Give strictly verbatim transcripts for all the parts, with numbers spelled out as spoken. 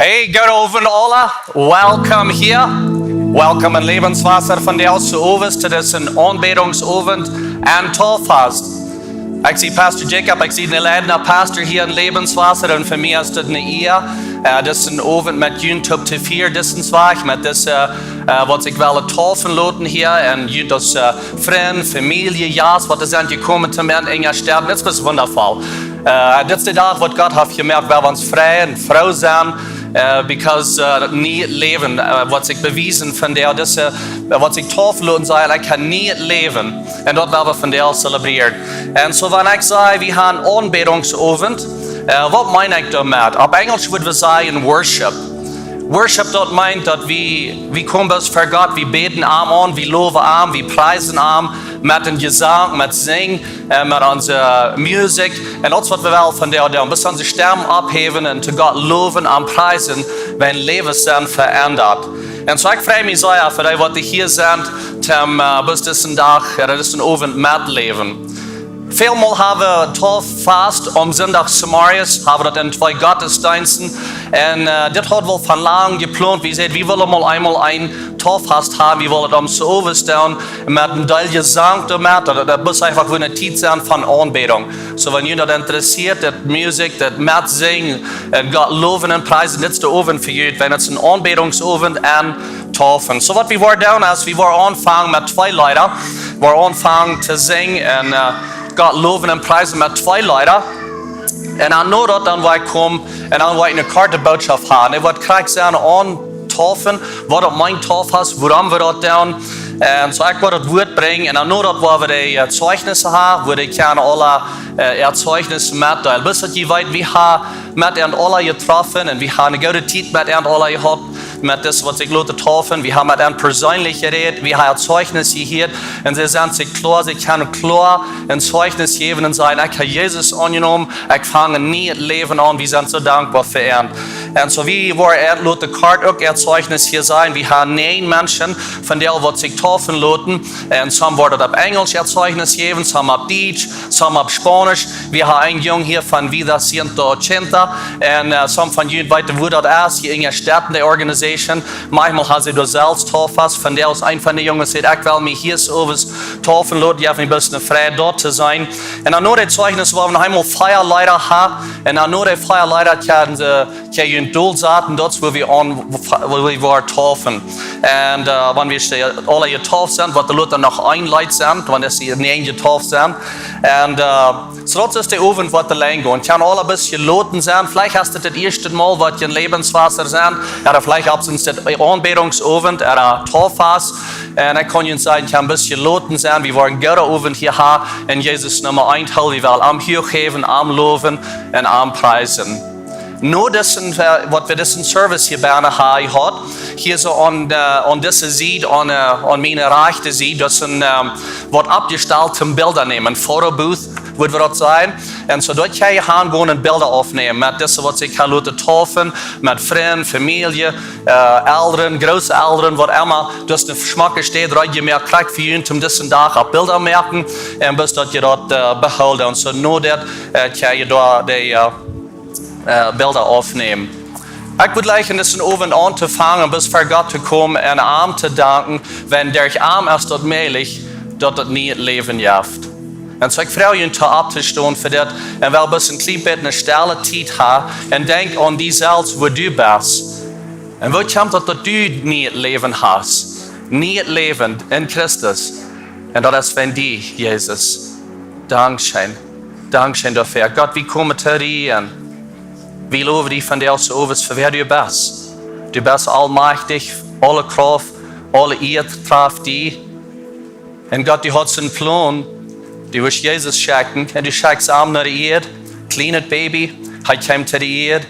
Hey, good evening, aula. Welcome here. Welcome en Lebenswasser vondoag soo owes. Dit es een Aunbädungsowent en Tauffast. Ekj sie Pastor Jacob, ekj sie de leidende Pastor hia en Lebenswasser un fa mie es dit eene Ea. Äh, dit es een Owent met junt toop to fieren, dit es een Zwag met dise, äh, waut sikj wellen taufen loten hia un junt aus, äh, Frind, Famielje, Jast, waut doa sent jekomen to mie en Enja Staut. Dit es wundafoll. Äh, dit es de Dach waut Gott haft jemoakt, wua wie ons freien un froo sent, äh, because, äh, daut niee Läwen, äh, waut sikj bewiesen vondoag, dise, äh, waut sikj taufen loten, saj, ekj kaun niee Läwen. Un daut wellen wie vondoag celebrieren. Un soo, wan ekj saj, wie haben Aunbädungsowent, äh, waut meen ekj doamet? Opp Enjlisch wudd wie sajen worship. Worship, daut meent daut wie, wie komen bloos ver Gott, wie bäden am aun, wie lowen am, wie priesen am, met een Jesank, met Sinjen, äh, met onse Musikj. Un daut es waut wie wellen vondoag doonen. Bloos onse Stemm opphäwen un to Gott lowen un priesen, wiels Läwes sent veendat. Un soo, ekj frei mie sea fa dee, waut hia sent, toom, äh, bloos disen Dach, jo, daut es een Owent metläwen. Välmol haben wie Tauffast aum Sindach zemorjes, haben wie daut en twee Gottesdeensten. Un, äh, dit haud wie aul von lang jeplont. Wie säden, wie wellen mol eemol een Tauffast haben, wie wellen daut aum soo owes doonen, met een Deel Jesank doamet, daut, daut mott eefach eene Tiet sennen von Aunbädunk. Soo, wan junt daut interessieet, daut Musikj, daut Metsinjen, äh, Gott lowen un priesen, dit es de Owent fa junt, wiels daut es een Aunbädungsowent en Taufen. Soo waut wie woaren doonen es, wie woaren aunfangen met twee Leeda. Wie woaren aunfangen to sinjen un, äh, Gott lowen un priesen met twee Leeda. Un dan no daut dan woa ekj komen un dan woa ekj eene korte Bootschoft haben. Ekj woa krakjt sajen aun Taufen, waut daut meent Tauffast, wuarom wie daut doonen. Un soo ekj woa daut Wuat brinjen un dan no daut woa wie de, äh, Zeignisse haben, wua dee kjennen aule, äh, äa Zeugnis metdeelen. Bloos daut jie weeten, wie haben met an aule jetroffen un wie haben eene goode Tiet met an aule jehaut, met dise waut sikj loten taufen. Wie haben met an perseenlich jerät, wie haben äa Zeugnis jehieet un see sent sikj kloa, see kjennen kloa een Zeugnis jäwen un sajen, ekj hab Jesus aunjenomen, ekj fang een nieet Läwen aun, wie sent soo dankboa fa an. Un soo wie woaren äa loten kort uk äa Zeugnis hia sajen. Wie haben näajen Menschen vondoag waut sikj taufen loten. Un some woaren opp Enjlisch äa Zeugnis jäwen, some opp Dietsch, some opp Spaunisch. Wie haben een Jung hia von Vida Ciento Ochenta. Un, äh, some von junt weeten, wua daut es, hia en Enja Staut, de organization. Maunchmol haben see doa selfst Tauffast. Vondoag es een von de Junges sajcht, ekj well mie hia soo owes taufen loten. Jie haben een bät Freid doa to sennen. Un dan no de Zeugnis woa wie noch eemol vea Leeda haben. Un dan no de vea Leeda kjennen see, kjennen junt dol saten, daut es wua wie aun, wua wie woaren taufen. Un, äh, wan wie aule jetauft sent, woat doa lota noch een Leet sennen, wan dee näajen jetauft sent. Un, äh, soo daut es de Owent waut doa lang jeit. Kaun aul een bät loten sennen. Veleicht es dit daut ieeschte Mol waut jie en Lebenswasser sent. Jo, veleicht es dit de Aunbädungsowent, ooda Tauffast. Un ekj kaun junt sajen, kaun een bät loten sennen. Wie woaren een gooden Owent hia haben. Un Jesus Numma eent hoolen, wie wellen am huach jäwen, am lowen un am priesen. No disen, äh, waut wie disen Service hia bennen haben jehaut, hia soo aun, äh, aun dise Sied, aun, äh, aun miene rajchte Sied, daut es een, ähm, waut oppjestalt toom Bilda nämen, een Photo Booth, wudd wie daut sajen. Un soo daut jie han gonen Bilda oppnämen, met dise waut sikj han loten taufen, met Frind, Famielje, äh, Elren, Grootelren, waut emma. Daut es eene schmocke Städ, reed jemoakt krakjt fa junt, om disen Dach opp Bilda moaken. Un bloos daut jie daut, äh, behoolen. Un soo no daut, äh, kjenn jie doa de, äh, äh, Bilda oppnämen. Ekj wudd jleich en disen Owent auntofangen, bloos ver Gott to komen un am to danken, wiels derch am es daut mäajlich, daut daut niee Läwen jeft. Un soo ekj froag junt opptostonen fa dit, un well bloos een kjlien bät eene stelle Tiet haben, un denkj aun die selfst, wua du best. Un woo kjemt daut, daut du niee Läwen hast? Niee Läwen en Christus. Un daut es von die, Jesus. Dankscheen. Dankscheen doafäa. Gott, wie komen to die un wie lowen die vondoag soo owes fa wäa du best. Du best aulmajchtich, aule Krauft, aule Ea traft die. Un Gott, du haudst een Plon. Du wurscht Jesus schekjen un du schekjst am no de Ieed. Kjlienet Baby, hee kjeem to de Ieed.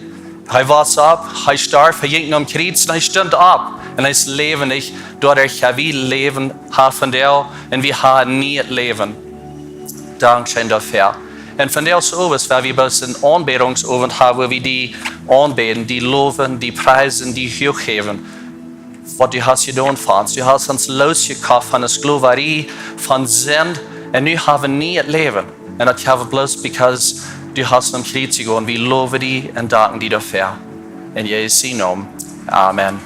Hee wos opp, hee storf, hee jinkj nom Kjriez un hee stunt opp. Un hee es läwendich, doaderch daut wie Läwen haben vondoag un wie haben niee Läwen. Dankscheen doafäa. Un vondoag soo owes, woa wie bloos een Aunbädungsowent haben, wua wie die aunbäden, die lowen, die priesen, die huach jäwen. Waut du hast jedonen fa ons. Du hast ons loosjekoft von de Sklowarie, von Sind. Un nu haben wie niee Läwen. Un daut haben wie bloos because du hast nom Kjriez jegonen. Wie lowen die un danken die doafäa. En Jesus sienen Nomen. Amen.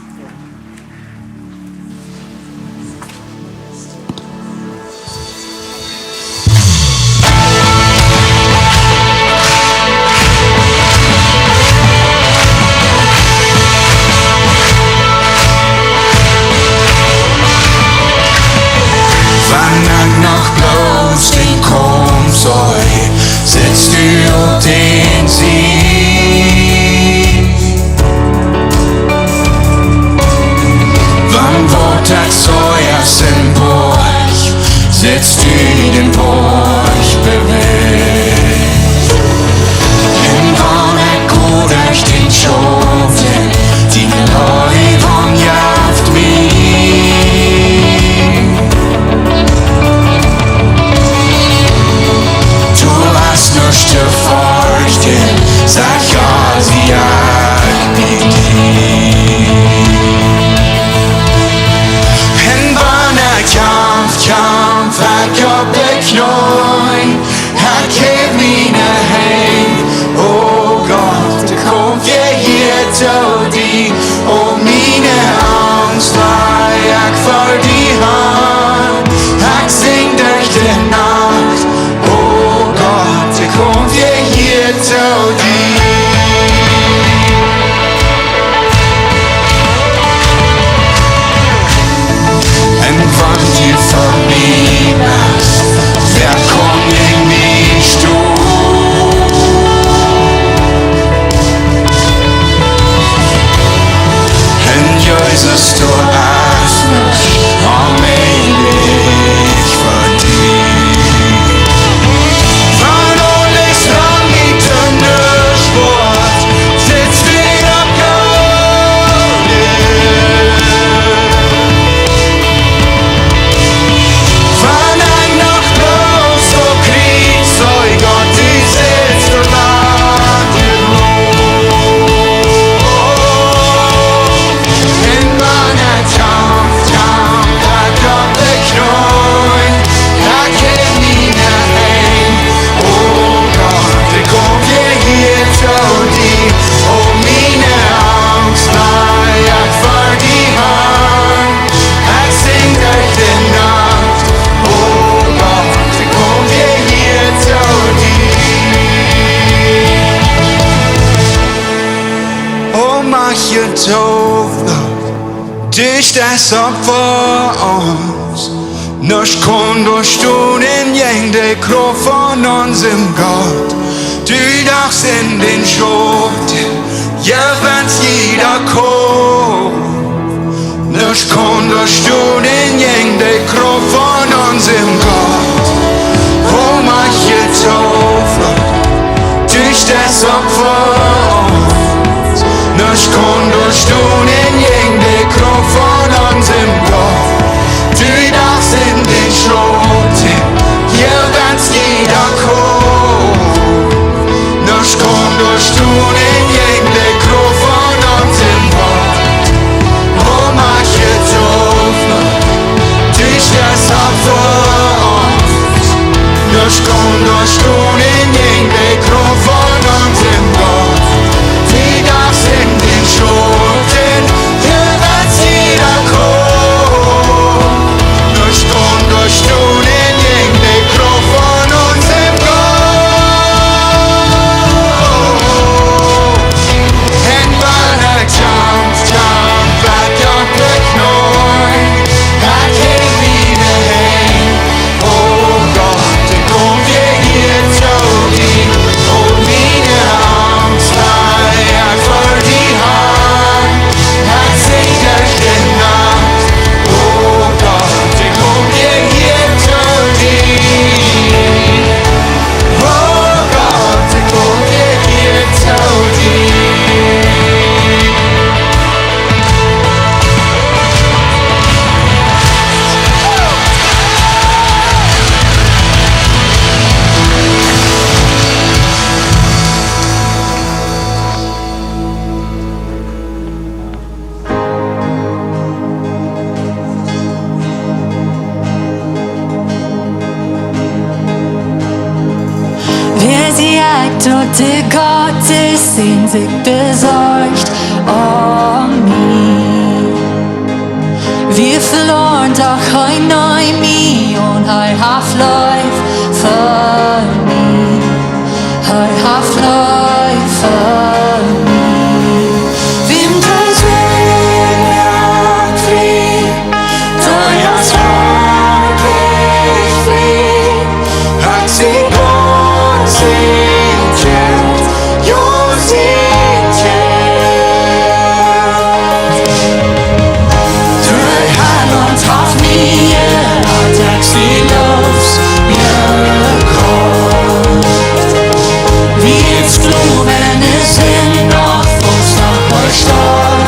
Wan ekj noch bloos dän Kaumf see, sitst du opp dän Sieg. Wan waut ekj see es een Boajch, sitst du dän Boajch bewäajch. Un wan ekj go derch dän Schaden, diene Leew omjeft mie. Du hast nuscht to ferchten, sajcht Gott, jo, ekj sie bie die. Un wan ekj kjamf, kjamf ekj opp de Kjneeen, ekj häw miene Henj, o Gott, ekj kom hia to die. O miene Angst laj ekj ver die han, ekj sinj derch de Nacht, o Gott, ekj kom hia to die. Un wan du fa mie best, wäa kaun jäajen mie stonen? Un Jesus, du best onmäajlich fa die. Wan aules rom mie to nuscht woat, sitst du opp Gott. Wan ekj noch bloos soo kjrie, saj Gott, du sitst doa. Un wan ekj kjamf, kjamf ekj opp de Kjneeen, ekj häw miene Henj, o Gott, ekj kom hia to die. O miene Angst laj ekj ver die han, ekj sinj derch de Nacht, o Gott, ekj kom hia to die. O Macht, Jehova, du stieist opp fa ons. Nuscht kaun doa stonen jäajen de Krauft von onsem Gott. Du dachst en dän Schaden, jewenst jieda Kaumf. Nuscht kaun doa stonen jäajen de Krauft von onsem Gott. O Macht, Jehova, du stieest opp fa ons. Nuscht kaun doa stonen jäajen de Krauft von onsem Gott. Du dachst en dän Schaden, jewenst jieda Kaumf. Nuscht kaun doa stonen jäajen de Krauft von onsem Gott. O Macht, Jehova, du stieest opp fa ons. Nuscht kaun doa stonen jäajen de Krauft von onsem Gott. Du dachst en dän Schaden, jewenst jieda Kaumf. Nuscht kaun doa stonen jäajen de Krauft von onsem Gott. Un wan ekj kjamf, kjamf ekj opp de Kjneeen, ekj häw miene Henj, o Gott, ekj kom hia to die. O miene Angst laj ekj ver die han, ekj sinj derch de Nacht, o Gott, ekj kom hia to die. O Gott, ekj kom hia to die. Wäa sajcht, daut de Gott es, dän sikj besorcht, Ach, hee neem mie aun, hee haft leef fa mie. Hee haft leef fa mie. Wäm dee sien Hoat frie, dee es werkjlich frie. Ekj sie Gott sien Kjint, jo, sien Kjint. Dee Heiland haft mie jerat, ekj sie los, jo, Gott. Wie es kloa, wan de Sind noch waut noch vestonen.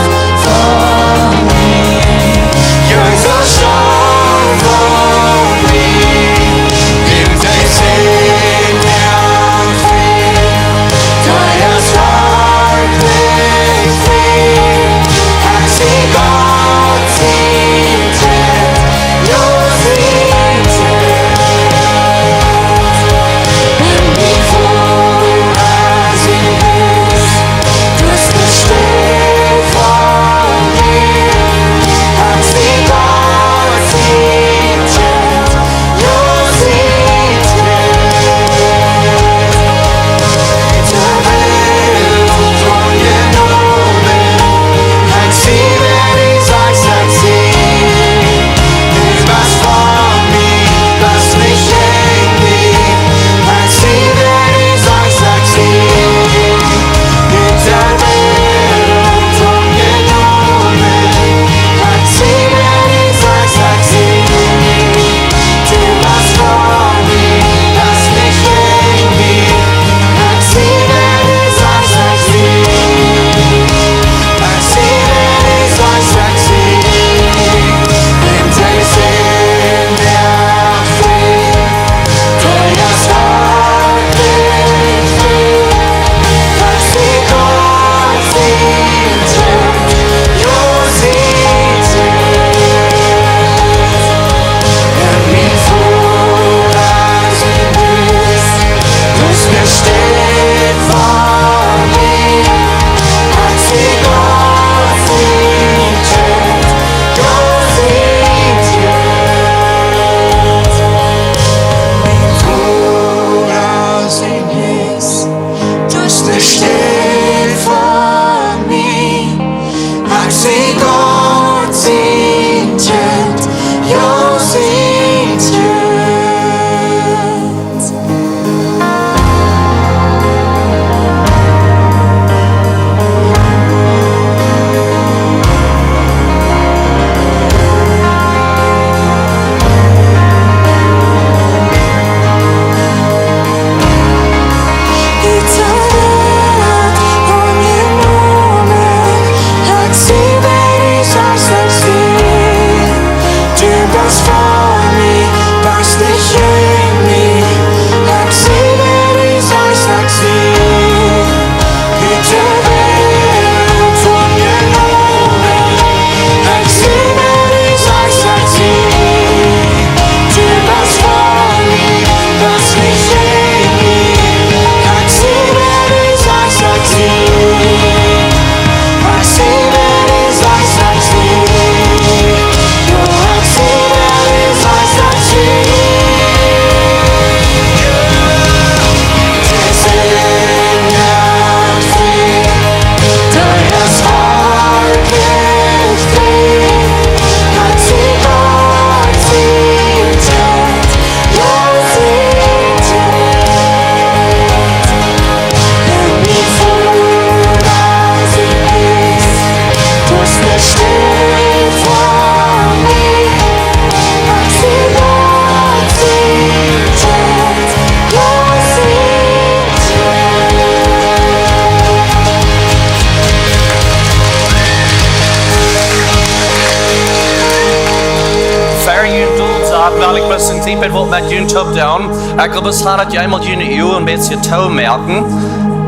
Ver jie doa sent, well ekj bloos een kjlien bät waut met junt toop doonen. Ekj well bloos haben daut jie eemol june Uagen een bät toomoaken.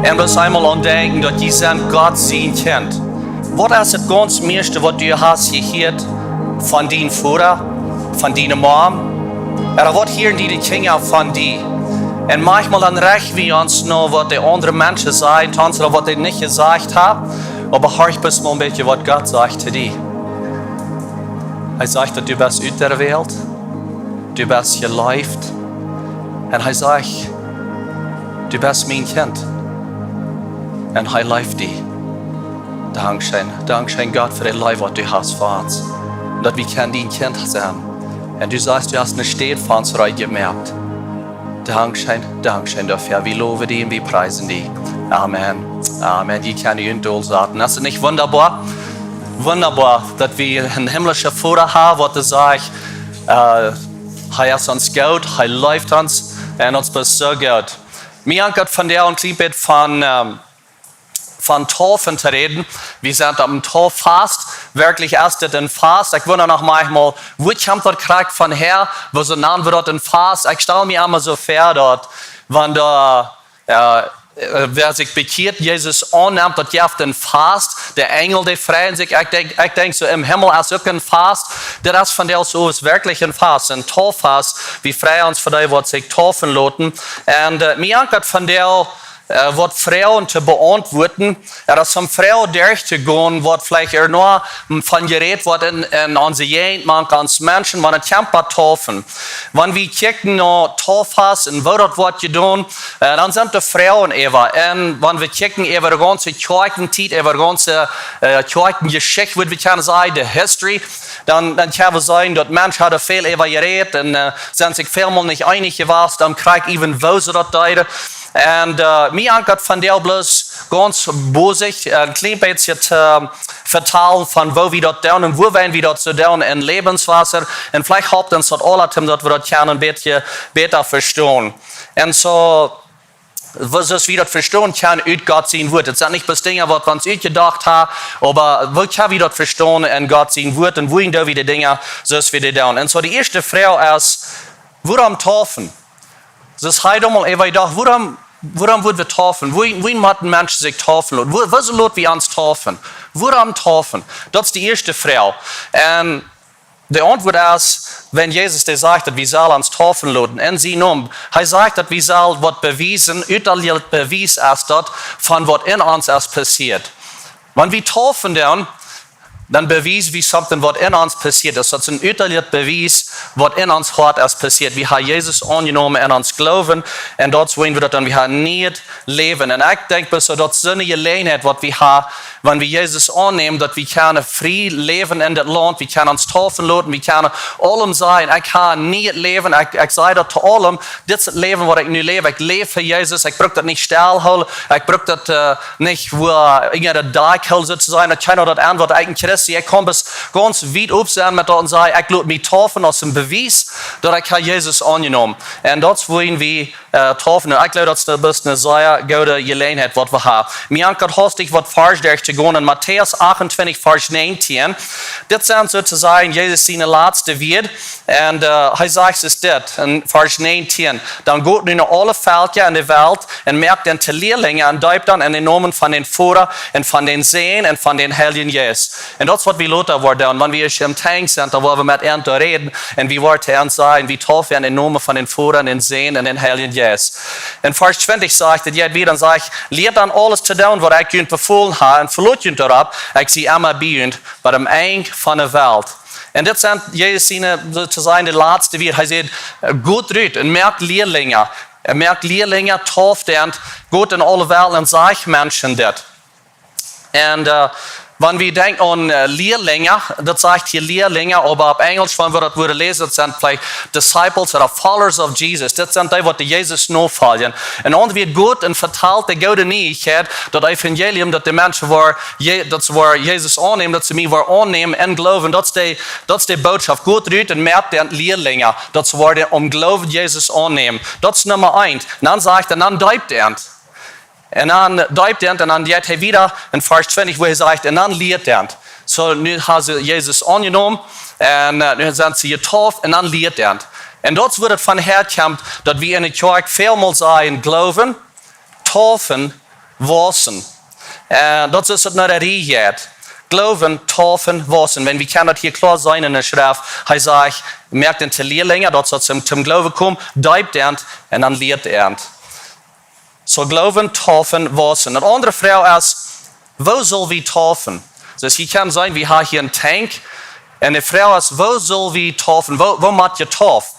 Un bloos eemol aun denkjen daut jie sent Gott sien Kjint. Waut es daut gaunz mieeschte waut du hast jehieet von dien Voda, von diene Mom? Ooda waut hieren diene Kjinja von die? Un maunchmol dan rajcht wie ons no waut de aundre Menschen sajen, toom ooda waut dee nich jesajcht haben, oba horch bloos mol een bät waut Gott sajcht to die. Hee sajcht daut du best ut de Welt, du best jeleeft. Un hee sajcht, du best mien Kjint. Un hee leeft die. Dankscheen, dankscheen Gott fa de Leew waut du hast fa ons. Daut wie kjennen dien Kjint sennen. Un du sajchst, du hast eene Städ fa ons reed jemoakt. Dankscheen, dankscheen doafäa. Wie lowen die un wie priesen die. Amen. Amen. Jie kjennen junt dolsaten. Es daut nich wundaboa? Wundaboa, daut wie eenen himlischen Voda haben, waut sajcht, äh, hee es ons goot, hee leeft ons un ons es soo goot. Mie ankjat vondoag een kjlien bät von, ähm, von Taufen to räden. Wie sent opp een Tauffast. Werkjlich es dit een Fast. Ekj wunda noch maunchmol, wua kjemt daut krakjt von häa? Wuarom nanen wie daut een Fast? Ekj stal mie emma soo väa daut, wan doa, äh, äh, wäa sikj bekjieet, Jesus aunnemt, daut jeft een Fast. De Enjel, dee freien sikj. Ekj denkj, ekj denkj soo, em Himmel es uk een Fast. Dit es vondoag soo, es werkjlich een Fast, een Tauffast. Wie freien ons fa dee, waut sikj taufen loten. Un, äh, mie ankjat vondoag, äh, waut Froagen to beauntwuaden. Daut es om Froagen derchtogonen, waut veleicht ea noch von jerät woat en, en onse Jäajent, mank ons Menschen, wan et kjemt bie Taufen. Wan wie kjikjen no Taufas un woo daut woat jedonen, äh, dan sent doa Froagen äwa. Un wan wie kjikjen äwa de gaunze Kjoakjentiet, äwa de gaunze, äh, Kjoakjenjeschicht, wudd wie kjennen sajen, de History, dan, dan kjenn wie sajen, daut Menschen haben väl äwa jerät un, äh, sent sikj välmol nich eenich jewast, dan krakjt äwen woo see daut deeden. Un, äh, mie ankjat vondoag bloos gaunz bosich, äh, een kjlien bät to vetalen von woo wie daut doonen un wuarom wie daut soo doonen en Lebenswasser. Un veleicht halpt ons daut aula, om daut wie daut kjennen een bät bäta vestonen. Un soo, woo, soo aus wie daut vestonen kjennen ut Gott sien Wort. Et sent nich bloos Dinja, waut wie ons utjedocht haben, oba woo kjenn wie daut vestonen en Gott sien Wort un woo doo wie de Dinja soo aus wie dee doonen. Un soo de ieeschte Froag es, wuarom taufen? Daut es hia emol äwa jedocht, wuarom, wuarom woa wie taufen? Woo, woo mott een Mensch sikj taufen loten? Woo, wuarom lot wie ons taufen? Wuarom taufen? Daut es de ieeschte Froag. Un de Auntwuat es, wan Jesus dee sajcht, daut wie sellen ons taufen loten en sien Nomen. Hee sajcht, daut wie sellen waut bewiesen, utaliet Bewies es daut von waut en ons es passieet. Wan wie taufen doonen, dan bewiesen wie something, waut en ons passieet es. Daut es een utaliet Bewies, waut en ons Hoat es passieet. Wie haben Jesus aunjenomen en ons Gloowen. Un daut es, woo wie daut doonen, wie haben een nieet Läwen. Un ekj denkj, bloos soo, daut es soone Jeläajenheit, waut wie haben, wan wie Jesus aunnämen, daut wie kjennen frie läwen en dit Launt, wie kjennen ons taufen loten, wie kjennen aulem sajen, ekj hab een nieet Läwen, ekj, ekj saj daut to aulem, dit es daut Läwen, waut ekj nu läw, ekj läw fa Jesus, ekj bruk daut nich stellhoolen, ekj bruk daut, äh, nich, woo, äh, irjent daut Dach hoolen, soo to sajen, daut kjeena daut aunwort, ekj een Christ sie, ekj kaun bloos gaunz wiet opp sennen met daut un sajen, ekj lot mie taufen aus een Bewies, daut ekj hab Jesus aunjenomen. Un daut es, woo wie äh, taufen. Un ekj jleew, daut es de, best eene sea goode Jeläajenheit, waut wie haben. Mie ankjat haustich waut Varsch derchtogonen. En Matäus achtuntwintich, Varsch näajentieen. Dit sent soo to sajen Jesus siene latste Wieed. Un, äh, hee sajcht es dit en Varsch näajentieen: Dan got nu no aule Velkja en de Welt un moakt an to Lielinja un deept an en dän Nomen von dän Voda un von dän Sän un von dän Heiljen Jeist. Un daut es, waut wie lota woaren doonen, wan wie ieescht em Tank sent, dan woa wie met an to räden. Un wie woaren an sajen, wie taufen en dän Nomen von dän Voda un dän Sän un dän Heiljen Jeist. En Varsch twintich sajcht et, jeit wieda un sajcht: Lieet an aules to doonen, waut ekj junt befolen hab, un veloot junt doaropp, ekj sie emma bie junt, bat aum Enj von de Welt. Un dit sent Jesus siene, soo to sajen, de latste Wieed. Hee sajcht: Got rut un moakt Lielinja. Un moakt Lielinja, tauft an, got en aule Welt un sajcht Menschen dit. Un, äh, wan wie denkjen aun, äh, Lielinja, daut sajcht hia Lielinja, oba opp Enjlisch, wan wie daut wudden läsen, daut sent veleicht disciples ooda followers of Jesus. Daut sent dee, waut de Jesus nofoljen. Un ons woat got un vetalt de goode Nieichkjeit, daut Evangelium, daut de Menschen woaren Je-, daut see woaren Jesus aunnämen, daut see mie woaren aunnämen en Gloowen. Daut es de, daut es de Bootschoft. Got rut un moakt an Lielinja, daut see woaren em Gloowen Jesus aunnämen. Daut es Numma eent. Un dan sajcht hee, un dan deept an. Un dan deept an, un dan jeit hee wieda en Varsch twintich, wua hee sajcht: Un dan lieet an. Soo, nu haben see Jesus aunjenomen, un, äh, nu sent see jetauft, un dan lieet an. Un daut es, wua et von häakjemt, daut wie en de Kjoakj välmol sajen: Gloowen, taufen, wausen. Äh, daut es daut no de Rieej jeit. Gloowen, taufen, wausen. Wan wie kjennen daut hia kloa seenen en de Schreft. Hee sajcht: Moakt an to Lielinja, daut see toom, toom Gloowen komen, deept an, un dan lieet an. Soo, Gloowen, taufen, wausen. Eene aundre Froag es, woo sell wie taufen? Soo, jie kjennen seenen, wie haben hia een Tank. Un de Froag es, woo sell wie taufen? Woo, woo mott je taufen?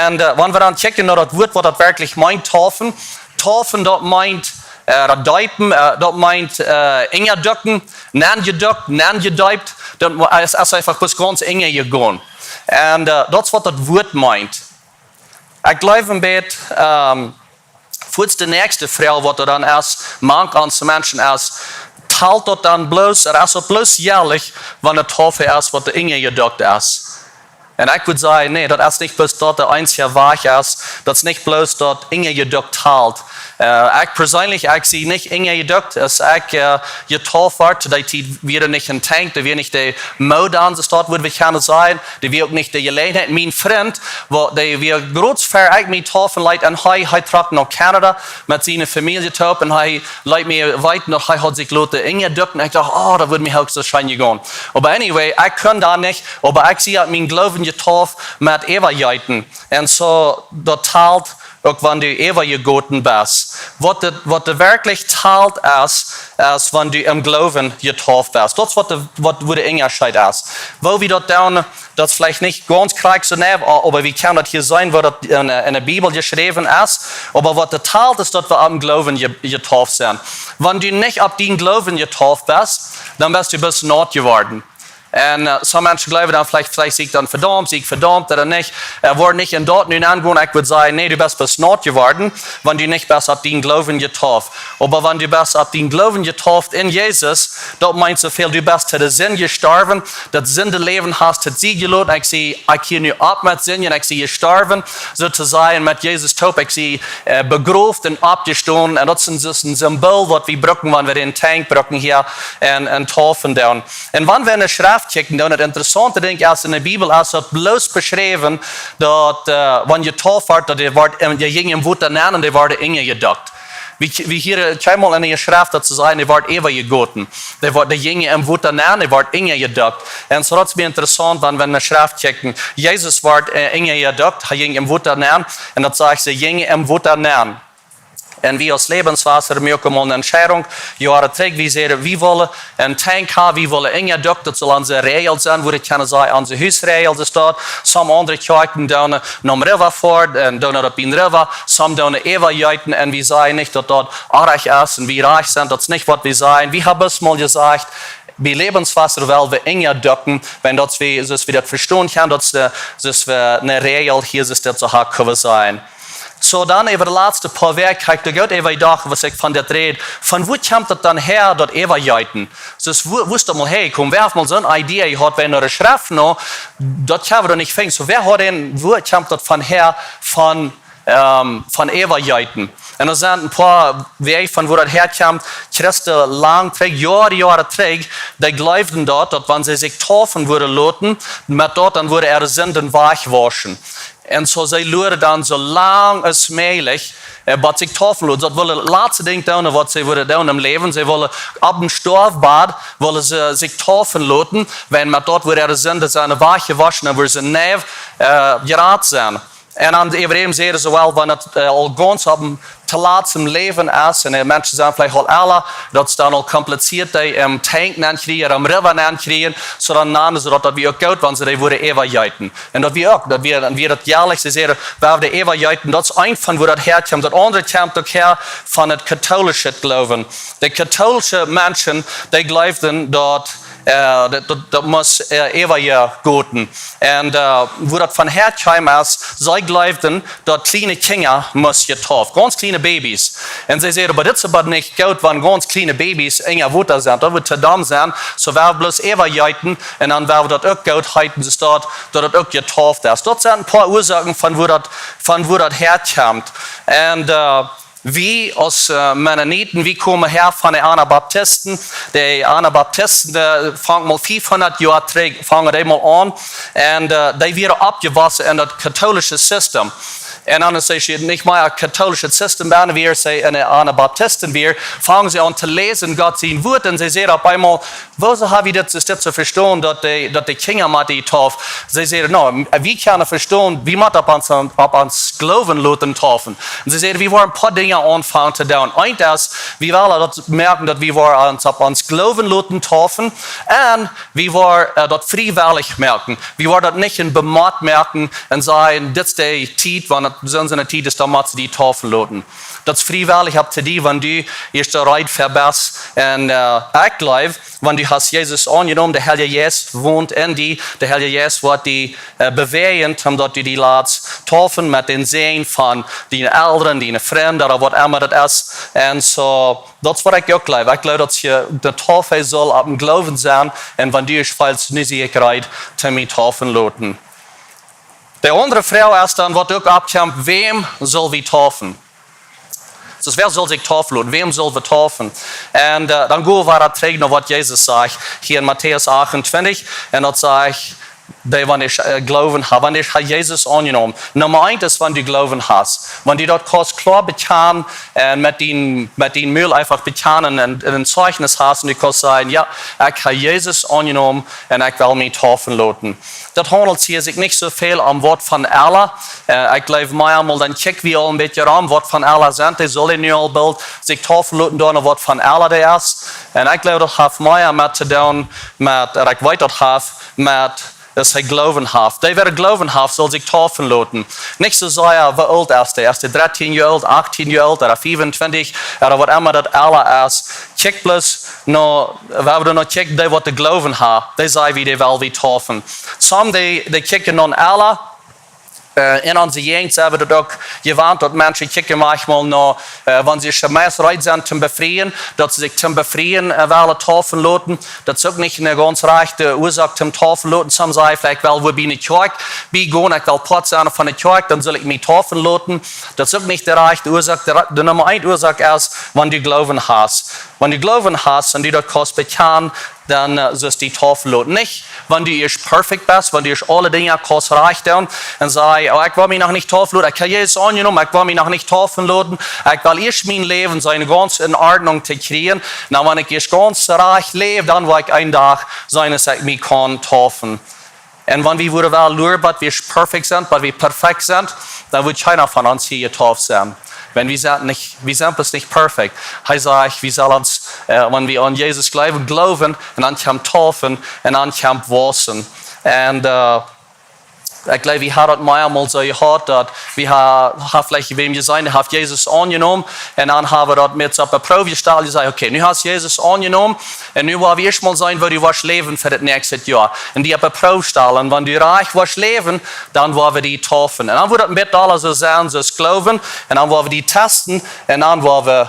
Un äh, wan wie dan checken no daut Wort, waut daut werkjlich meent, taufen. Taufen, daut meent äh, daut deepen, äh, daut meent äh, enjedukjen, nenjedukt, nenjedeept. Daut es, es eefach bloos gaunz enjegonen. Un äh, daut es, waut daut Wort meent. Ekj jleew, een bät ähm, fa de näakjste Froag, waut doa dan es, mank ons Menschen es, talt daut dan bloos, ooda es daut bloos jäajlich, wan de Taufe es, waut doa enjedukt es? Un ekj wudd sajen, nä, daut es nich bloos daut de eensje Wajch es, daut es nich bloos daut enjedukt talt. Äh, ekj perseenlich, ekj sie nich enjedukt, aus ekj äh, jetauft wort, dee Tiet wia nich een Tank, doa wia nich de Mood aun, soo daut wudd wie kjennen sajen, doa wia uk nich de Jeläajenheit. Mien Frint, woo, dee wia groot ver ekj mie taufen leet, un hee, hee trock no Canada met siene Famielje toop, un hee leet mie weeten, daut hee haud sikj loten enjedukt, un ekj docht, oh, daut wudd mie uk soo scheen jegonen. Oba anyway, ekj kunn daut nich, oba ekj sie, ekj haud mienen Gloowen jetauft met Äwajeeten. Un soo, daut talt uk, wan du äwajegoten best. Waut de, waut de werkjlich talt es, es, wan du em Gloowen jetauft best. Daut es, waut de, waut, woo de Unjascheet es. Woo wie daut doonen, daut es veleicht nich gaunz krakjt soo, nä, oba wie kjennen daut hia seenen, woo daut en, en de Bibel jeschräwen es. Oba waut daut talt, es, daut wie em Gloowen je-, jetauft sent. Wan du nich opp dienen Gloowen jetauft best, dan best du bloos naut jeworden. Un äh, sommje Menschen jleewen dan veleicht, veleicht sie ekj dan vedaumt, sie ekj vedaumt ooda nich. Äh, woa nich en daut nu aungonen, ekj wudd sajen, nä, du best bloos naut jeworden, wan du nich best opp dienen Gloowen jetauft. Oba wan du best opp dienen Gloowen jetauft en Jesus, daut meent soo väl, du best to de Sind jestorwen, daut Sindeläwen hast du sied jeloten, ekj sie, ekj hia nu opp met Sind, ekj sie jestorwen, soo to sajen, met Jesus toop, ekj sie äh, begroft un oppjestonen. Un daut es een, daut es een Simbool, waut wie brucken, wan wie dän Tank brucken hia un, un taufen doonen. Un wan wie en de Schreft kjikjen doonen, daut interessaunte Dinkj es, en de Bibel es daut bloos beschräwen, daut äh, wan jetauft wort, daut dee wort, äh, dee jinjen em Wota nenn un dee worden enjedukt. Wie, wie hia kjeenmol en de Schreft daut to sajen, dee wort äwajegoten. Dee wort, dee jinjen em Wota nenn, dee wort enjedukt. Un soo daut es mie interessaunt, wan wie en de Schreft kjikjen. Jesus wort äh, enjedukt, hee jinkj em Wota nenn, un daut sajcht, see jinjen em Wota nenn. Un wie aus Lebenswasser, wie moaken mol eene Entscheidunk, Joaren trigj, wie säden, wie wellen een Tank haben, wie wellen enjedukt, daut saul onse Räajel sennen, woo ekj kaun sajen, onse Husräajel es daut. Sommje aundre Kjoakjen doonen nom River foaren, un doonen daut biem River, sommje doonen äwajeeten, un wie sajen nich, daut daut orrajcht es, un wie rajcht sent, daut es nich, waut wie sajen. Wie haben bloos mol jesajcht, bie Lebenswasser wellen wie enjedukjen, wan daut wie, soo aus wie daut vestonen kjennen, daut es, äh, soo aus wie eene Räajel hia, soo aus daut soo haft kjennen sennen. Soo, dan äwa de latste poa Wäakj, hab ekj doa goot äwa jedocht, waut ekj von dit räd. Von wua kjemt daut dan häa, daut Äwajeeten? Soo aus, wua, wua es daut mol häajekomen? Wäa haft mol soone Idee jehaut, wan no de Schreft no, daut kjenn wie doch nich finjen. Soo, wäa haud een, wua kjemt daut von häa, von, ähm, von Äwajeeten? Un doa sent een poa Wäaj, von wua daut häakjemt. Christen lang trigj, Joaren, Joaren trigj, dee jleewden daut, daut wan see sikj taufen wudden loten, met daut dan wudden äare Sinden wajchjewoschen. Un soo, see luaden dan soo lang aus mäajlich, äh, bat sikj taufen loten. Daut wia daut latste Dinkj doonen, waut see wudden doonen em Läwen. See wullen opp een Stoafbad, wullen see sikj taufen loten, wan met daut wudden äare Sinden sennen wajchjewoschen un wudden see nie äh, jerat sennen. Un dan äwa däm säden see, well, wan daut äh, aul gaunz opp een to latst em Läwen es, un de Menschen sent veleicht aul ella, daut es dan aul kompliziert, dee em Tank nenkjrieen, em River nenkjrieen, soo dan nanden see daut, daut wia uk goot, wan see dee wudden äwajeeten. Un daut wia uk, daut wia, dan wia daut jäajlich, see säden, wie haben dee äwajeeten, daut es eent von wua daut häakjemt. Daut aundre kjemt uk häa von daut katholische Gloowen. De katholische Menschen, dee jleewden daut, äh, daut, daut, daut must äh, äwajegoten. Un äh, wua daut von häakjeem es, see jleewden, daut kjliene Kjinja musten jetauft, gaunz kjliene Babys. Un see säden, oba dit es oba nich goot, wan gaunz kjliene Babys enja Wota sent. Daut wudd to domm sennen. Soo, wie haben bloos äwajeeten, un dan woat daut uk goot heeten, soo daut, daut daut uk jetauft es. Daut sent een poa Uasoaken von wua daut, von wua daut häakjemt. Un äh, wie aus äh, Mennoniten, wie komen häa von de Anabaptisten. De Anabaptisten, äh, fangen mol fiefhundat Joa trigj, fangen dee mol aun. Un äh, dee wieren oppjewossen en daut katholische System. Un dan es see nich mea katholischet System bennen, wia see en, en Baptisten wia, fungen see aun to läsen Gott sien Wort un see säd opp eemol: "Woo soo ha wie dit, es dit to vestonen, daut de, daut de Kjinja motten jedeept woaren?" See säd: "No, wie kjennen vestonen, wie motten opp ons, opp ons Gloowen loten deepen." Un see säd: "Wie woaren een poa Dinja aunfangen to doonen. Eent es, wie wellen daut moaken, daut wie woaren ons opp ons Gloowen loten deepen. Un wie woaren, äh, daut friewellich moaken. Wie woaren daut nich een Bemott moaken un sajen: 'Dit es de Tiet, wan et soone Tiet es, dan motst du die deepen loten.'" Daut es friewellich opp to die, wan du ieescht reed fa best. Un, äh, ekj jleew, wan du hast Jesus aunjenomen, de Heilje Jeist wont en die, de Heilje Jeist woat die, äh, bewäajen, om daut du die latst deepen met dän Säajen von diene Elren, diene Frind, ooda waut emma daut es. Un soo, daut es waut ekj uk jleew. Ekj jleew, daut je, de Deepung saul opp dän Gloowen sennen. Un wan du ieescht feelst, nu sie ekj reed, om mie deepen loten. De aundre Froag es dan, waut uk oppkjemt: Wäm sell wie deepen? Soo, wäa saul sikj deepen loten? Wäm sell wie deepen? Un, äh, dan go wie trigj no waut Jesus sajcht hia en Matäus achtuntwintich. Un daut sajcht, dee, wan dee, äh, Gloowen haben, wan dee haben Jesus aunjenomen. Numma eent es, wan du Gloowen hast. Wan du daut kaust kloa bekjanen un met dien, met dien Mul eefach bekjanen un, un een Zeichnis hast un du kaust sajen: "Jo, ekj hab Jesus aunjenomen un ekj well mie deepen loten." Daut haundelt hia sikj nich soo väl om waut von aule. Äh, ekj jleew, mau eemol dan kjikj wie aul een bät rom, waut von aule sent, dee sellen nu aul boolt sikj deepen loten doonen, waut von aule dee es. Un ekj jleew, daut haft mea met to doonen met, äh, ekj weet, daut haft met, daut hee Gloowen haft. Dee, wäa Gloowen haft, saul sikj deepen loten. Nich soo sea, woo oolt es dee? Es dee dartieen Joa oolt, achtieen Joa oolt, ooda fiefuntwintich, ooda waut emma daut Ella es? Kjikj bloos no, wan wie no kjikjen, dee waut dän Gloowen haben, dee sajen wie, dee well wie deepen. Some, dee, dee kjikjen no Ella, äh, en onse Jäajent sent wie daut uk jewant, daut Menschen kjikjen maunchmol no, äh, wan see sikj meist reed sent toom befrieen, daut see sikj toom befrieen, äh, wellen deepen loten. Daut es uk nich eene gaunz rajchte Uasoak toom deepen loten. Some sajen veleicht: "Ekj well wua bie ne Kjoakj biegonen, ekj well Poat sennen von ne Kjoakj, dan sell ekj mie deepen loten." Daut es uk nich de rajchte Uasoak. De, de Numma eent Uasoak es, wan du Gloowen hast. Wan du Gloowen hast un du daut kaust bekjanen, dan, äh, sust du die deepen loten. Nich, wan du ieescht perfekt best, wan du ieescht aule Dinja kaust rajcht doonen un sajen: "Oh, ekj well mie noch nich deepen loten. Ekj hab Jesus aunjenomen, ekj well mie noch nich deepen loten. Ekj well ieescht mien Läwen seenen gaunz en Ordnunk to kjrieen. Na, wan ekj ieescht gaunz rajcht läw, dan woa ekj een Dach seenen, daut ekj mie kaun deepen." Un wan wie wudden wellen luren, bat wie perfekt sent, bat wie perfekt sent, dan wudd kjeena von ons hia deepen sennen. Wan wie sent nich, wie sent bloos nich perfekt. Hee sajcht, wie sellen ons, äh, wan wie aun Jesus jleewen, gloowen, un dan kjemt deepen, un dan kjemt waussen. Un, äh, ekj jleew, wie haben daut mau eemol soo jehaut, daut wie ha-, haben veleicht wäm jeseenen, dee haft Jesus aunjenomen, un dan haben wie daut met opp de Proow jestalt, dee säd: "Okay, nu hast Jesus aunjenomen, un nu woa wie ieescht mol seenen, woo du woascht läwen fa daut näakjste Joa. Un die opp de Proow stalen. Wan du rajcht woascht läwen, dan woa wie die deepen." Un dan wudd daut een bät aules soo sennen, soo aus Gloowen. Un dan woa wie die testen. Un dan woa wie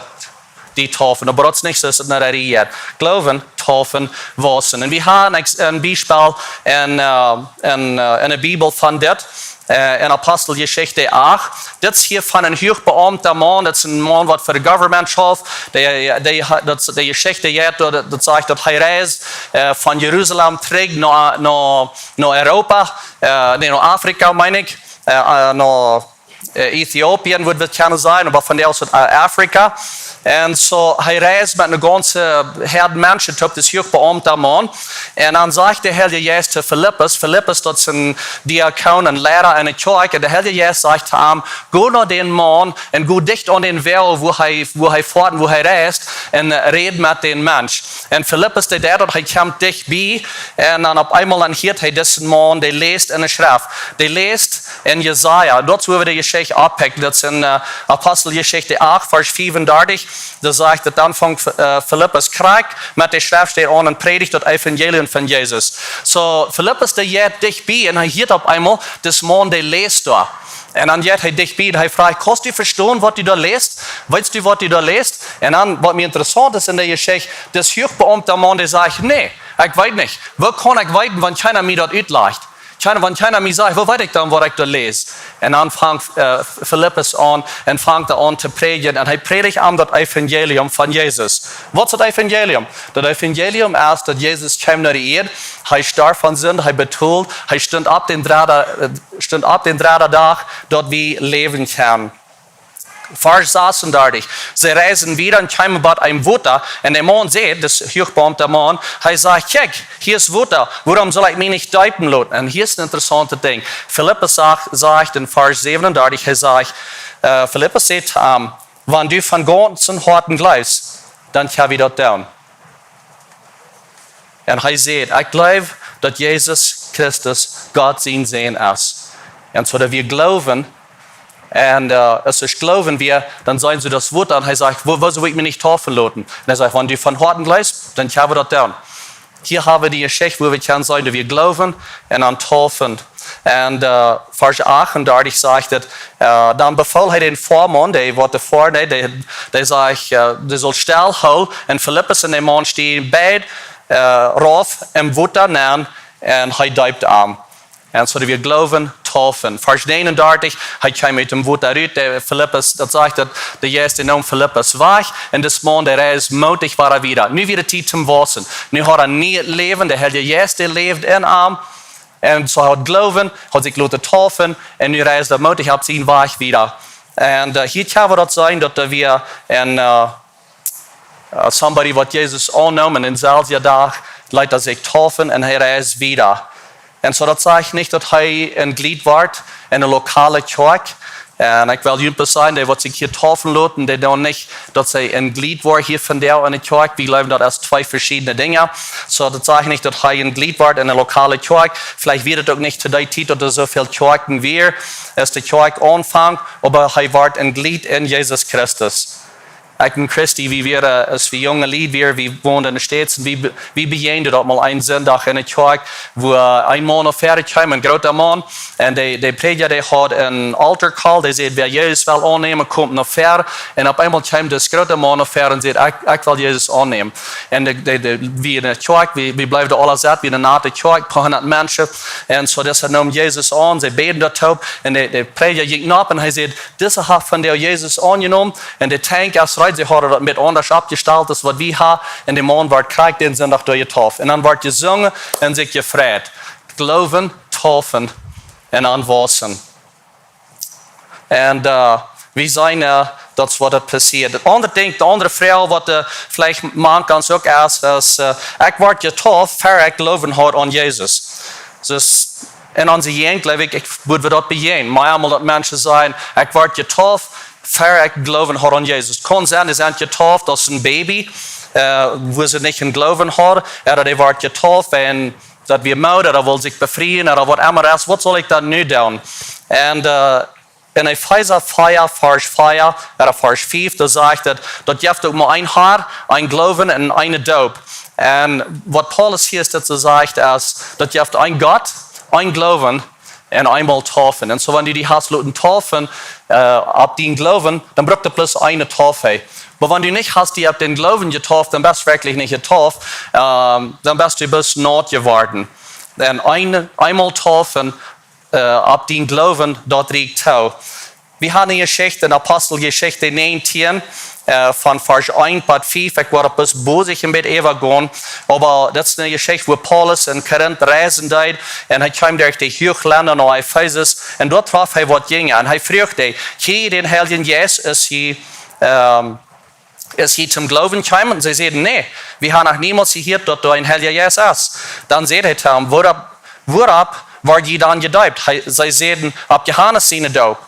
die deepen. Oba daut es nich soo, daut es nich reagiert. Gloowen, deepen, waussen. Un wie haben een Ex-, een Biespel en, äh, en, äh, en de Bibel von dit. Äh, en Aposteljeschicht acht. Dit es hia von een huachbeaumta Maun, dit es een Maun waut fa de Government schauft. Dee, dee ha-, daut, de Jeschicht jeit, daut, daut sajcht, daut hee reist, äh, von Jerusalem trigj no, no, no Europa, äh, nä, no Afrika, meen ekj, äh, äh, no, äh, Äthiopien, wudd wie kjennen sajen, oba vondoag es et, äh, Afrika. Un soo, hee reist met eene gaunze Häad Menschen toop, dit es een huachbeaumta Maun. Un dan sajcht de Heilje Jeist to Filippus, Filippus, daut es een Diakon, een Liera en de Kjoakj, un de Heilje Jeist sajcht to am: "Go no dän Maun un go dicht aun dän Wajch, wua hee, wua hee foat un wua hee reist, un, äh, räd met dän Mensch." Un Filippus, dee deit daut, hee kjemt dicht bie, un dan opp eemol dan hieet hee disen Maun, dee läst en de Schreft, dee läst en Jesaja. Daut es, wua wie de Jeschicht oppikjen. Daut es en, äh, Aposteljeschicht acht, Varsch fiefundartich. Doa sajcht et dan von, äh, Filippus krakjt met de Schreftstäd aun un prädicht daut Evangelium von Jesus. Soo, Filippus, dee jeit dicht bie un hee hieet opp eemol, dis Maun, dee läst doa. Un dan jeit hee dicht bie un hee fruacht: "Kaust du vestonen, waut du doa läst? Weetst du, waut du doa läst?" Un dan, waut mie interessaunt es en de Jeschicht, dis huachbeaumta Maun, dee sajcht: "Nä, ekj weet nich. Woo kaun ekj weeten, wan kjeena mie daut utlajcht? Kjeena, wan kjeena mie sajcht, woo weet ekj dan, waut ekj doa läs? Un dan fangt äh, Filippus aun un fangt doa aun to prädjen. Un hee prädicht am daut Evangelium von Jesus. Waut es daut Evangelium? Daut Evangelium es, daut Jesus kjeem no de Ieed, hee storf fa Sind, hee betold, hee stunt opp dän dredden, äh, stunt opp dän dredden Dach, daut wie läwen kjennen. Varsch sasuntachentich. See reisden wieda un kjeemen bie een Wota. Un de Maun säd, daut huachbeaumta Maun, hee sajcht: "Kjikj, hia es Wota. Wuarom saul ekj mie nich deepen loten?" Un hia es een interessauntet Dinkj. Filippus sajcht, sajcht en Varsch säwenuntachentich, hee sajcht, äh, Filippus säd to am: "Wan du von gaunzem Hoaten jleefst, dan kjenn wie daut doonen." Un hee sajcht: "Ekj jleew, daut Jesus Christus Gott sien Sän es." Un soo daut wie jleewen, un äh, aus wie jleewen, wie, dan sajen see daut Wota. Un hee sajcht: "Woo, wuarom saul ekj mie nich deepen loten?" Un hee sajcht: "Wan du von Hoaten jleefst, dan kjenn wie daut doonen." Hia hab wie de Jeschicht, woo wie kjennen sajen, daut wie jleewen un dan deepen. Un äh, Varsch achtundartich sajcht et, äh, dan befool hee dän Foarmaun, dee waut de Foaren deed, dee, dee sajcht, äh, dee saul stell hoolen. Un Filippus un de Maun stiegen beid äh, rauf em Wota nenn un hee deept am. Un soo daut wie jleewen, deepen. Varsch eenundartich, hee kjeem ut däm Wota rut, de Filippus, daut sajcht daut, de Jeist, dee neem Filippus wajch, un dis Maun, dee reisd mootich wada wieda. Nu wia de Tiet toom wausen. Nu haud hee een nieet Läwen, de Heilje Jeist, dee läwd en am. Un soo haud Gloowen, haud sikj loten deepen, un nu reisd hee mootich opp sienen Wajch wieda. Un äh, hia kjenn wie daut seenen, daut doa wia een äh, äh, somebody waut Jesus aunneem, un dän selwjen Dach leet hee sikj deepen un hee reisd wieda. Un soo daut sajcht nich, daut hee een Jlied wort en eene lokale Kjoakj. Un ekj well junt bloos sajen, dee waut sikj hia deepen loten, dee doonen nich, daut see een Jlied woaren hia vondoag en de Kjoakj. Wie jleewen, daut es twee veschiedne Dinja. Soo daut sajcht nich, daut hee een Jlied wort en eene lokale Kjoakj. Veleicht wia et uk nich to dee Tiet, daut doa soo väl Kjoakjen wieren, aus de Kjoakj aunfunk, oba hee wort een Jlied en Jesus Christus. Ekj un Christy, wie wieren, aus wie junge Lied wieren, wie wonden en de States, un wie, wie bejäajenden daut mol eenen Sindach en de Kjoakj, wua een Maun no väaren kjeem, een groota Maun, un de, de Prädja, dee haud een altar call, dee säd: "Wäa Jesus well aunnämen, kjemt no väaren." Un opp eemol kjeem dis groota Maun no väaren un säd: "Ekj, ekj well Jesus aunnämen." Un de, de, de, wie en de Kjoakj, wie, wie bleewen aula sitten, wie en eene nate Kjoakj, poa hundat Menschen. Un soo, daut see neemen Jesus aun, see bäden doa toop, un de, de Prädja jinkj nopp un hee säd: "Dise haft vondoag Jesus aunjenomen, un de Tankj es reed." See hauden daut een bät aundasch oppjestalt aus waut wie haben. Un de Maun wort krakjt dän Sindach doa deepen. Un dan wort jesungen un sikj jefreit. Gloowen, deepen un dan wausen. Un äh, wie seenen äh, daut es waut doa passieet. Daut aundre Dinkj, de aundre Froag, waut äh, veleicht mank ons uk es, es äh, ekj wort deepen, ea ekj Gloowen haud aun Jesus. Soo, en onse Jäajent, jleew ekj, ekj, wudd wie daut bejäajnen. Mau eemol daut Menschen sajen: "Ekj wort deepen, ea ekj Gloowen haud aun Jesus." Kaun sennen, dee sent deepen aus een Baby, äh, wua see nich een Gloowen hauden, ooda dee wort deepen, un daut wia moot, ooda wull sikj befrieen, ooda waut emma es, waut saul ekj dan nu doonen? Un äh, en Efeesa vea, Varsch vea, ooda Varsch fief, doa sajcht et, daut jeft uk mau een Herr, een Gloowen un eene Doop. Un waut Paulus hia es, daut sajcht, es, daut jeft een Gott, een Gloowen un eemol deepen. Un soo, wan du die hast loten deepen äh, opp dien Gloowen, dan brukt et bloos eene Deep. Oba wan du nich hast die opp dän Gloowen deepen, dan best werkjlich nich deepen, ähm, dan best du bloos naut jeworden. Un een, eemol deepen äh, opp dien Gloowen, daut rieekjt too. Wie haben eene Jeschicht en Aposteljeschicht näajentieen, äh, von Varsch eent bat fief. Ekj woa bloos bosich een bät äwagonen, oba daut es eene Jeschicht, wua Paulus en Korinth reisen deed, un hee kjeem derch de Huachlenda no Efesus, un doa trof hee waut Jinja, un hee fruach dee: "Kjrie jie dän Heiljen Jeist, aus jie ähm, aus jie toom Gloowen kjeemen?" Un see säden: "Nä, wie haben noch niemols jehieet, daut doa een Heilja Jeist es." Dan säd hee to an: "Wuaropp, wuaropp wort jie dan jedeept?" Hee, see säden: "Opp Johanes siene Doop."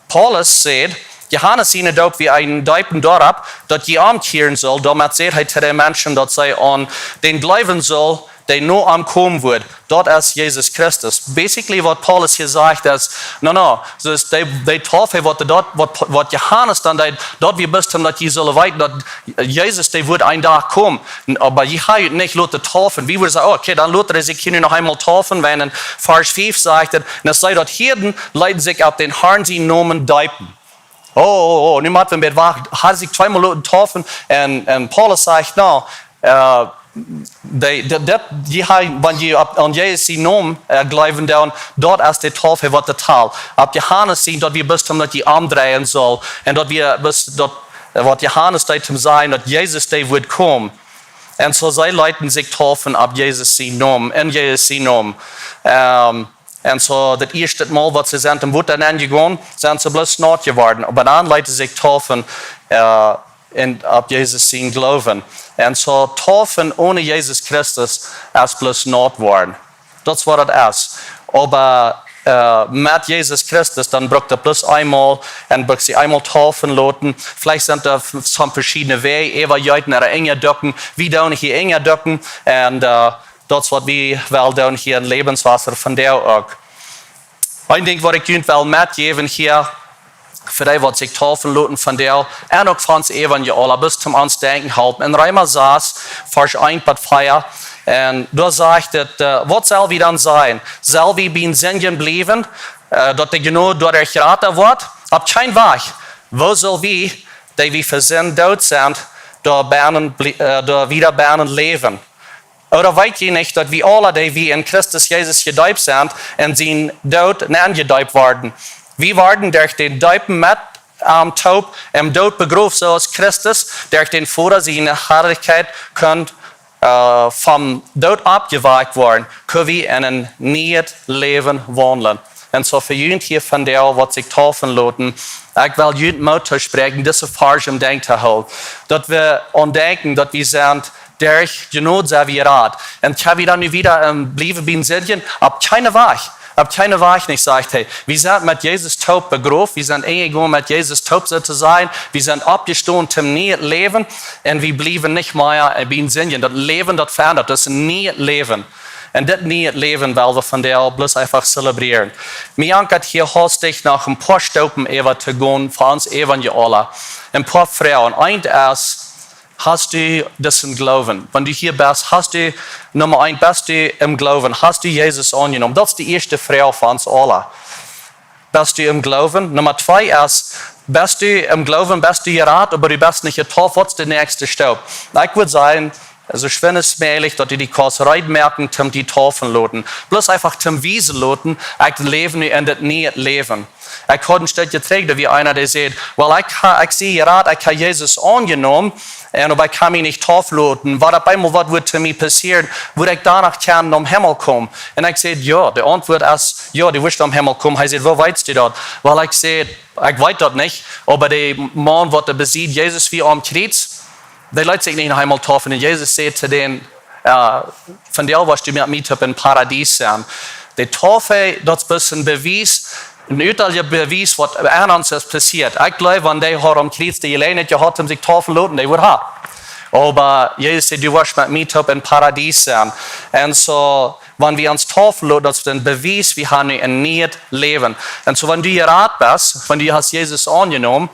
Paulus säd: "Johanes siene Doop wia een Deepen doaropp, daut jie omkjieren sullen." Doamet säd hee to de Menschen, daut see aun dän jleewen sullen, dee no am komen woat. Daut es Jesus Christus. Basically, waut Paulus hia sajcht, es: "No, no, soo es dee, dee Deep, waut, daut, waut, waut Johanes dan deed, daut wia bloos om daut jie sullen weeten, daut Jesus, dee woat een Dach komen. Oba jie haben junt nich loten deepen." Wie wudden sajen: "Oh, okay, dan lot hee sikj hia nu noch eemol deepen, wiels en Varsch fief sajcht et: 'Un aus see daut hieeden, leeten see sikj opp dän Herrn sienen Nomen deepen.'" Oh, oh, oh, nu motten wie een bät wachten. Haft sikj tweemol loten deepen, un, un Paulus sajcht: "No, äh, de, de, de, die ha, wan jie opp, aun Jesus sien Nomen, äh, jleewen, dan, daut es de Taufe, waut de Tal. Opp Johanes sien, daut wia bloos om daut jie omdreien sullen. Un daut wia bloos daut, äh, waut Johanes deed om sajen, daut Jesus, dee wudd komen. Un soo see leeten sikj taufen opp Jesus sien Nomen, en Jesus sien Nomen. Ähm, un soo daut ieeschte Mol, waut see sent em Wota nenjegonen, sent see bloos naut jeworden. Oba dan leeten see sikj taufen, äh, en, opp Jesus sien Gloowen. Un soo taufen onen Jesus Christus es bloos naut worden. Daut es waut daut es. Oba, äh, met Jesus Christus, dan brukt daut bloos eemol, un brukt see eemol taufen loten. Veleicht sent doa v-, some veschiedne Wäaj, äwa Jeeten ooda Enja doopen. Wie doonen hia Enja doopen. Un, äh, daut es waut wie well doonen hia en Lebenswasser vondoag uk. Een Dinkj, waut ekj junt well metjäwen hia, fa dee, waut sikj taufen loten vondoag, un uk fa ons Evangelium, bloos om ons denkjen halpen. En Reema sas, Varsch eent bat vea, un doa sajcht et, äh, waut sell wie dan sajen? Sell wie bie Sindjen bliewen, äh, daut de Jnod doaderch jrata woat? Opp kjeen Wajch. Woo sell wie, dee wie fa Sind doot sent, doa bennen blie-, äh, doa wieda bennen läwen? Ooda weet jie nich, daut wie aule, dee wie en Christus Jesus jedeept sent, en sien Doot nenjedeept worden? Wie worden derch dän Deepen met am toop em Doot begroft, soo aus Christus derch dän Voda siene Harlichkjeit kunn, äh, vom Doot oppjewakjt woaren, kjenn wie en een nieet Läwen waundlen. Un soo fa junt hia vondoag, waut sikj taufen loten, ekj well junt Moot toospräakjen, dise Varsch em Denkj to hoolen. Daut wie aun denkjen, daut wie sent derch Jnod sent wie jerat. Un kjenn wie dan nu wieda, ähm, bliewen bie Sindjen? Opp kjeenen Wajch. Opp kjeenen Wajch nich, sajcht hee. Wie sent met Jesus toop begroft. Wie sent enjegonen met Jesus toop, soo to sajen. Wie sent oppjestonen toom nieen Läwen. Un wie bliewen nich mea, äh, bie Sindjen. Daut Läwen, daut veendat. Daut es een nieet Läwen. Un dit nieet Läwen well wie vondoag bloos eefach zelebrieren. Mie jankat hia hastich noch een poa Staupen äwa to gonen fa ons Evangelium. Een poa Froagen. Eent es, hast du disen Gloowen? Wan du hia best, hast du, Numma eent, best du em Gloowen? Hast du Jesus aunjenomen? Daut es de ieeschte Froag fa ons aule. Best du em Gloowen? Numma twee es, best du em Gloowen, best du jerat, oba du best nich jetauft, waut es de näakjste Staup? Na, ekj wudd sajen, soo schwind aus mäajlich, daut du die kaust reed moaken, toom die taufen loten. Bloos eefach toom wiesen loten, ekj läw nu en daut niee Läwen. Ekj haud een Stootje trigj, doa wia eena, dee säd: "Well, ekj ha, ekj sie jerat, ekj ha Jesus aunjenomen, un oba ekj kaun mie nich taufen loten. Waut opp eemol waut wudd to mie passieren, wudd ekj doano kjennen nom Himmel komen?" Un ekj säd: "Jo, de Auntwuat es, jo, du woascht nom Himmel komen." Hee säd: "Woo weetst du daut?" Well, ekj säd: "Ekj weet daut nich, oba de Maun, waut doa besied Jesus wia aum Kjriez, dee leet sikj nich noch eemol taufen." Un Jesus säd to dän: "Äh, vondoag woascht du met mie toop em Paradies sennen." De Taufe, daut es bloos een Bewies, een utalja Bewies, waut aun ons es passieet. Ekj jleew, wan dee haud aum Kjriez de Jeläajenheit jehaut, om sikj taufen loten, dee wudd ha. Oba Jesus säd: "Du woascht met mie toop em Paradies sennen." Un soo, wan wie ons taufen loten, daut es een Bewies, wie haben nu een nieet Läwen. Un soo, wan du jerat best, wan du hast Jesus aunjenomen,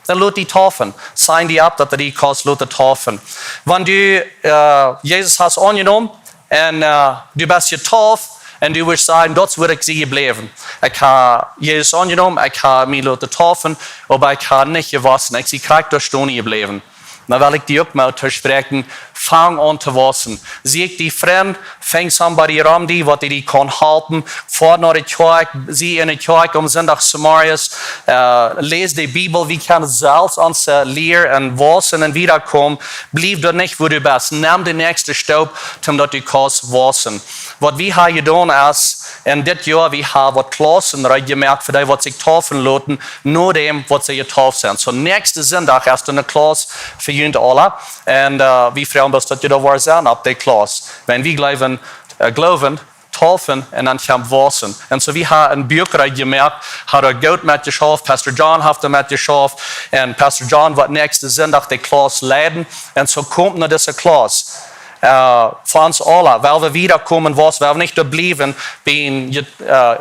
dan lot die taufen. Sign die opp, daut du die kaust loten taufen. Wan du, äh, Jesus hast aunjenomen un, äh, du best jetauft un du wurscht sajen: "Daut es wua ekj sie jebläwen. Ekj ha Jesus aunjenomen, ekj ha mie loten taufen, oba ekj ha nich jewossen. Ekj sie krakjt doa stonen jebläwen." Dan well ekj die uk mol toospräakjen, fang aun to waussen. Sieekj die Frind, finj somebody rom die, waut die, die kaun halpen. Foa no de Kjoakj, sie en de Kjoakj aum Sindach zemorjes, äh, läs de Bibel, wie kjennen selfst ons, äh, lieren un waussen un wiedakomen. Bliew doa nich, wua du best. Nem de näakjste Staup, toom daut du kaust waussen. Waut wie haben jedonen es, en dit Joa, wie haben waut Klaussen reed jemoakt fa dee, waut sikj taufen loten, no däm, waut see jetauft sent. Soo, näakjsten Sindach es doa eene Klauss fa junt aula. Un, äh, wie freien ons, daut jie doa woaren sennen opp dee Klauss. Wan wie jleewen, äh, jleewen, taufen un dan kjennen waussen. Un soo, wie haben een Buak reed jemoakt, haben doa goot met jeschauft, Pastor John haft doa met jeschauft, un Pastor John woat näakjsten Sindach de Klauss leiden. Un soo, komt no dise Klauss. Äh, fa ons aula, wiels wie wiedakomen, waussen, wiels wie nich doa bliewen, bie, äh,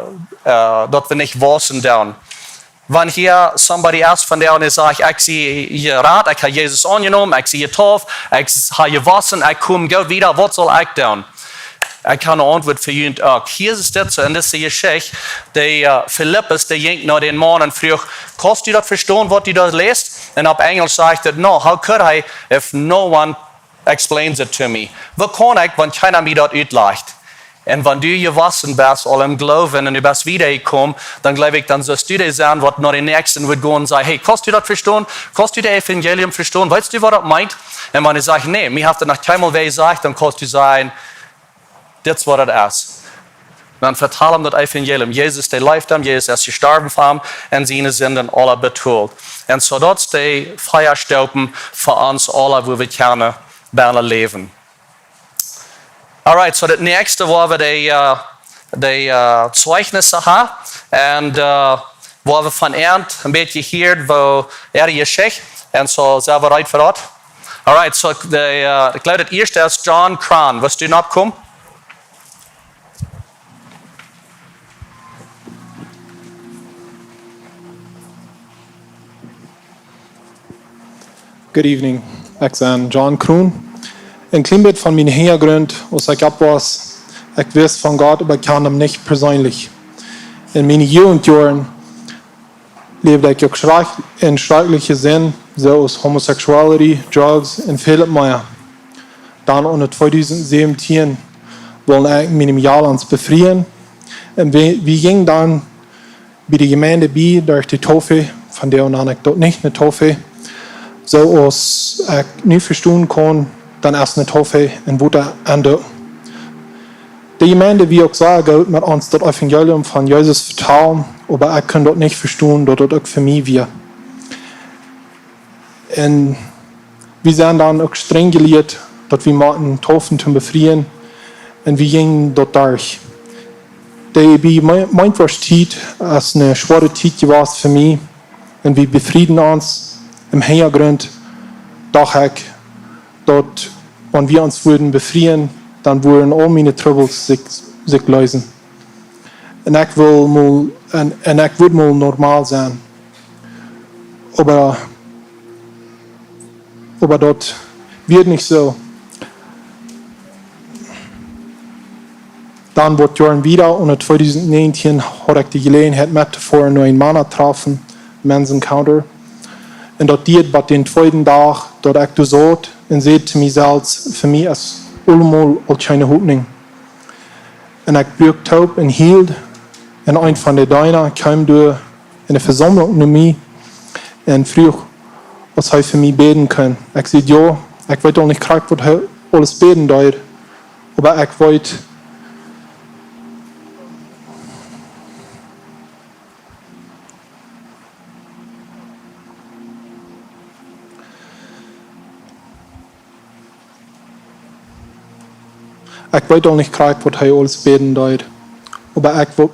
äh, daut wie nich waussen doonen. Wan hia somebody es vondoag un sajcht: "Ekj sie jerat, ekj ha Jesus aunjenomen, ekj sie jetauft, ekj s-, ha jewaussen, ekj kom goot wieda, waut saul ekj doonen?" Ekj ha eene Auntwuat fa junt uk. Hia es dit soo en dise Jeschicht, de, äh, Filippus, dee jinkj no dän Maun un fruach: "Kaust du daut vestonen, waut du doa läst?" Un opp Enjelsch sajcht et: "No, how could I if no one Explains it to me. Woo kaun ekj, wan kjeena mie daut utlajcht? Un wan du jewossen best, aul em Gloowen, un du best wieda jekomen, dan jleew ekj, dan sust du dee sennen, waut no dän Näakjsten wudd gonen un sajen: "Hey, kaust du daut vestonen? Kaust du daut Evangelium vestonen? Weetst du, waut daut meent?" Un wan hee sajcht: "Nä, mie haft daut noch kjeenmol wäa jesajcht", dan kaust du sajen: "Dit es waut daut es." Dan vetal am daut Evangelium. Jesus, dee leeft am, Jesus es jestorwen fa am, un siene Sinden aula betolt. Un soo daut es de Fia Stoopen fa ons aula, woo wie kjennen bennen läwen. Alright, soo daut näakjste, wua wie de, äh, de, äh, Zeijnisse haben. Un, äh, wua wie von an een bät hia, woo äare Jeschicht. Un soo, sent wie reed fa daut? Alright, soo de, äh, ekj jleew, daut ieeschte es John Cron. Wurscht du nopp komen? Good evening. Ekj sie John Kroon. Een kjlien bät von mienen Hinjagrunt, aus ekj oppwuss, ekj wist von Gott, oba ekj kjand am nich perseenlich. En miene Jugendjoaren läwd ekj uk schrakj-, en schrakjliche Sind, soo aus homosexuality, drugs un väl mea. Dan en tweedusent säwentieen wull ekj mie von aules befrieen. Un wie, wie jinjen dan bie de Jemeent bie, derch de Taufe, von doa aun ekj daut nich ne Taufe, soo aus ekj nu vestonen kaun, dan es ne Taufe en Wota aundoonen. De Jemeent wia uk sea goot met ons daut Evangelium von Jesus vetalen, oba ekj kunn daut nich vestonen, daut daut uk fa mie wia. Un wie sent dan uk strenj jelieet, daut wie motten taufen toom befrieen. Un wie jinjen daut derch. De, bie mie, mien Tiet es ne schwoare Tiet jewast fa mie. Un wie befrieden ons. Em Hinjagrunt docht ekj, daut wan wie ons wudden befrieen, dan wudden aul miene Trubbels sikj, sikj leesen. Un ekj wull mol, un, un ekj wudd mol normal sennen. Oba, oba daut wia nich soo. Dan wort Joaren wieda, un en tweedusent näajentieen haud ekj de Jeläajenheit mettofoaren no een Mana-Treffen, Men's Encounter. Un daut dieed bat dän tweeden Dach, daut ekj doa saut un säd to mie selfst: "Fa mie es aulemol aul kjeene Hopninj." Un ekj bruak toop un hield, un een von de Deena kjeem doa en de Vesaumlunk no mie un fruach, aus hee fa mie bäden kunn. Ekj säd: "Jo, ekj weet aul nich krakjt, waut hee aules bäden deed, oba ekj weet, ekj weet aul nich krakjt, waut hee aules bäden deed. Oba ekj wo-,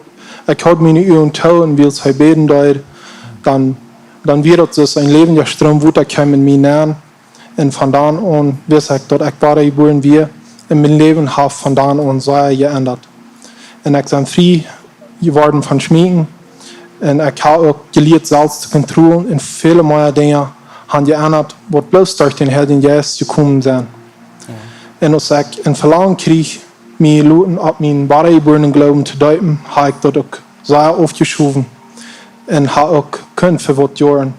ekj hilt miene Uagen too un wiels hee bäden deed, dan, dan wia daut soo aus een läwendja Stroom Wota kjeem en mie nenn." Un von dan aun wist ekj, daut ekj wadajebuaren wia. Un mien Läwen haft von dan aun sea jeendat. Un ekj sie frie jeworden von Schmeekjen. Un ekj hab uk jelieet, selfst to kontrollieren. Un väle mea Dinja haben jeendat, waut bloos derch dän Heiljen Jeist jekomen sent. Un aus ekj een Velangen kjrieech, mie loten opp mienen wadajebuarnen Gloowen to deepen, hab ekj daut uk sea aufjeschowen un hab uk kunt fa waut Joaren.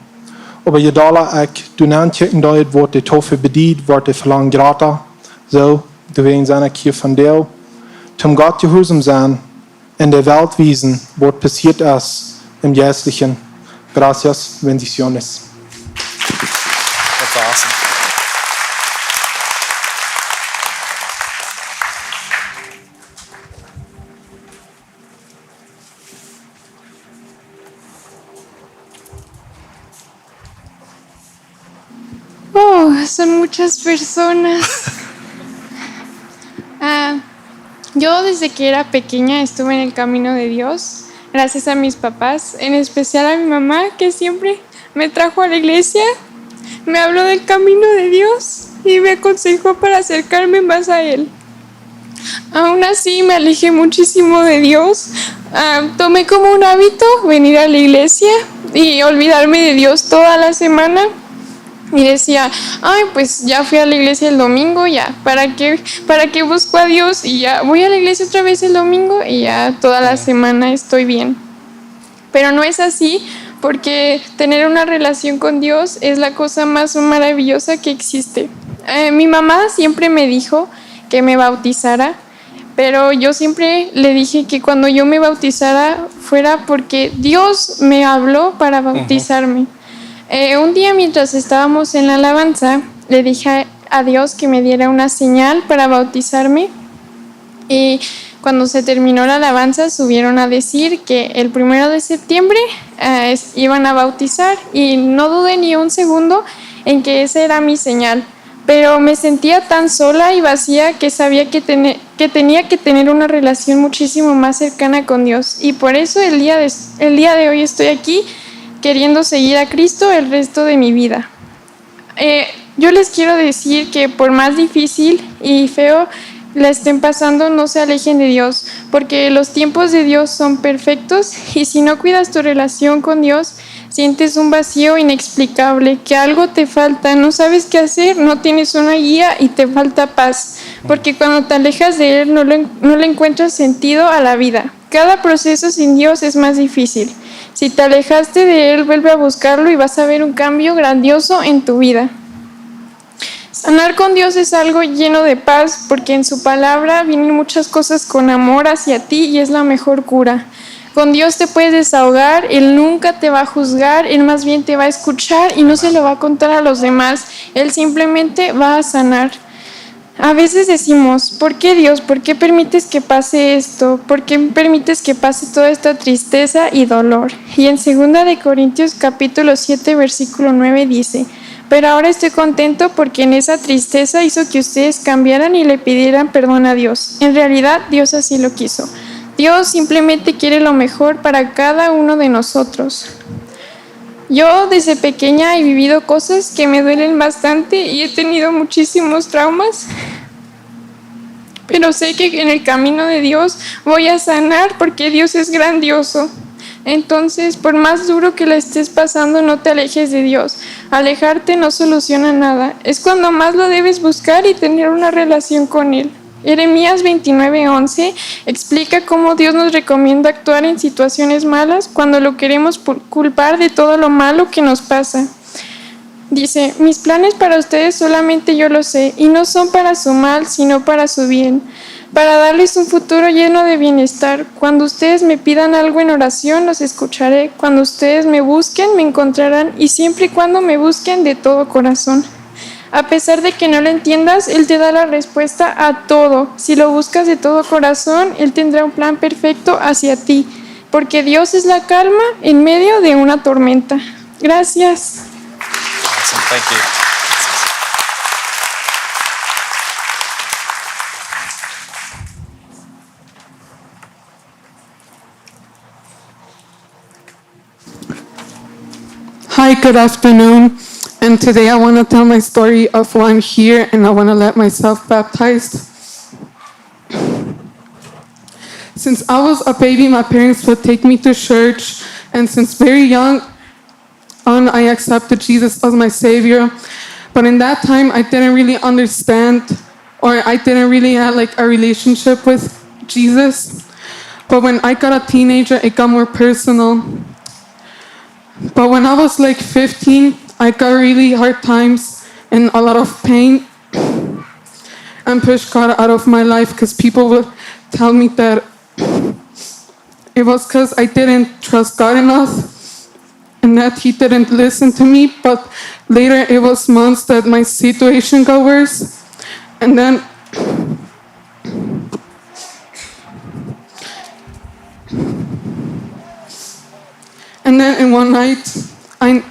Oba je dolla ekj doa nenn kjikjen deed, waut de Taufe bediet, wort de Velangen jrata. Soo, doawäajen sie ekj hia vondoag, toom Gott jehuarsom sennen un de Welt wiesen, waut passieet es em Jeistlichen. Gracias, bendiciones. That's awesome. Oh, son muchas personas. Ah, yo desde que era pequeña estuve en el camino de Dios, gracias a mis papás, en especial a mi mamá, que siempre me trajo a la iglesia, me habló del camino de Dios y me aconsejó para acercarme más a Él. Aún así, me alejé muchísimo de Dios. Ah, tomé como un hábito venir a la iglesia y olvidarme de Dios toda la semana. Y decía: "Ay, pues ya fui a la iglesia el domingo, ya, ¿para qué, para qué busco a Dios? Y ya voy a la iglesia otra vez el domingo y ya toda la semana estoy bien". Pero no es así, porque tener una relación con Dios es la cosa más maravillosa que existe. Eh, mi mamá siempre me dijo que me bautizara, pero yo siempre le dije que cuando yo me bautizara fuera porque Dios me habló para bautizarme. Eh, un día mientras estábamos en la alabanza, le dije a Dios que me diera una señal para bautizarme. Y cuando se terminó la alabanza, subieron a decir que el primero de septiembre, eh, es- iban a bautizar y no dudé ni un segundo en que esa era mi señal. Pero me sentía tan sola y vacía que sabía que, tene- que tenía que tener una relación muchísimo más cercana con Dios. Y por eso el día de, el día de hoy estoy aquí queriendo seguir a Cristo el resto de mi vida. Eh, yo les quiero decir que por más difícil y feo la estén pasando, no se alejen de Dios, porque los tiempos de Dios son perfectos y si no cuidas tu relación con Dios, sientes un vacío inexplicable, que algo te falta, no sabes qué hacer, no tienes una guía y te falta paz, porque cuando te alejas de Él no, le- no le encuentras sentido a la vida. Cada proceso sin Dios es más difícil. Si te alejaste de Él, vuelve a buscarlo y vas a ver un cambio grandioso en tu vida. Sanar con Dios es algo lleno de paz porque en su palabra vienen muchas cosas con amor hacia ti y es la mejor cura. Con Dios te puedes desahogar, Él nunca te va a juzgar, Él más bien te va a escuchar y no se lo va a contar a los demás, Él simplemente va a sanar. A veces decimos, ¿por qué Dios? ¿Por qué permites que pase esto? ¿Por qué permites que pase toda esta tristeza y dolor? Y en segunda de Corintios capítulo siete, versículo nueve dice, pero ahora estoy contento porque en esa tristeza hizo que ustedes cambiaran y le pidieran perdón a Dios. En realidad, Dios así lo quiso. Dios simplemente quiere lo mejor para cada uno de nosotros. Yo desde pequeña he vivido cosas que me duelen bastante y he tenido muchísimos traumas, pero sé que en el camino de Dios voy a sanar porque Dios es grandioso. Entonces, por más duro que la estés pasando, no te alejes de Dios. Alejarte no soluciona nada. Es cuando más lo debes buscar y tener una relación con Él. Jeremías veintinueve once explica cómo Dios nos recomienda actuar en situaciones malas cuando lo queremos pul- culpar de todo lo malo que nos pasa. Dice, mis planes para ustedes solamente yo lo sé, y no son para su mal, sino para su bien, para darles un futuro lleno de bienestar. Cuando ustedes me pidan algo en oración, los escucharé. Cuando ustedes me busquen, me encontrarán, y siempre y cuando me busquen de todo corazón. A pesar de que no lo entiendas, Él te da la respuesta a todo. Si lo buscas de todo corazón, Él tendrá un plan perfecto hacia ti, porque Dios es la calma en medio de una tormenta. Gracias. Awesome. Thank you. Hi, good afternoon. And today I want to tell my story of why I'm here and I want to let myself baptized. Since I was a baby, my parents would take me to church, and since very young on, I accepted Jesus as my Savior. But in that time, I didn't really understand, or I didn't really have like a relationship with Jesus. But when I got a teenager, it got more personal. But when I was like fifteen, I got really hard times and a lot of pain and pushed God out of my life because people would tell me that it was because I didn't trust God enough and that He didn't listen to me. But later, it was months that my situation got worse. And then, and then in one night, I,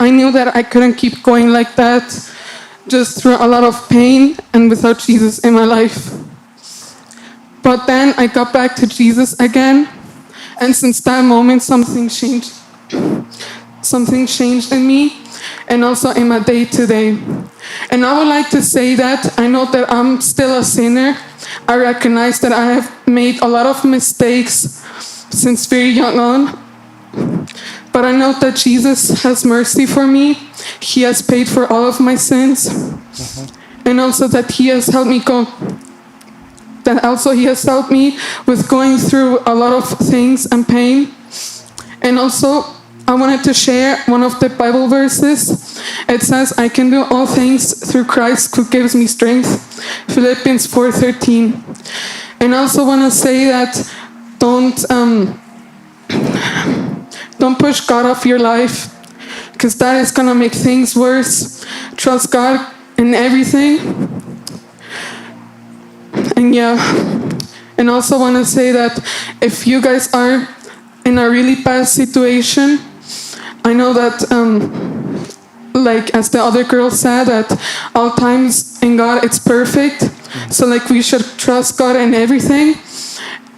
I knew that I couldn't keep going like that, just through a lot of pain and without Jesus in my life. But then I got back to Jesus again, and since that moment, something changed. Something changed in me and also in my day to day. And I would like to say that I know that I'm still a sinner. I recognize that I have made a lot of mistakes since very young on. But I know that Jesus has mercy for me. He has paid for all of my sins. And also that He has helped me go. That also He has helped me with going through a lot of things and pain. And also, I wanted to share one of the Bible verses. It says, "I can do all things through Christ who gives me strength." Philippians four thirteen. And I also want to say that don't, um, don't push God off your life, because that is going to make things worse. Trust God in everything. And yeah, and also want to say that if you guys are in a really bad situation, I know that, um, like as the other girl said, that all times in God it's perfect. So like we should trust God in everything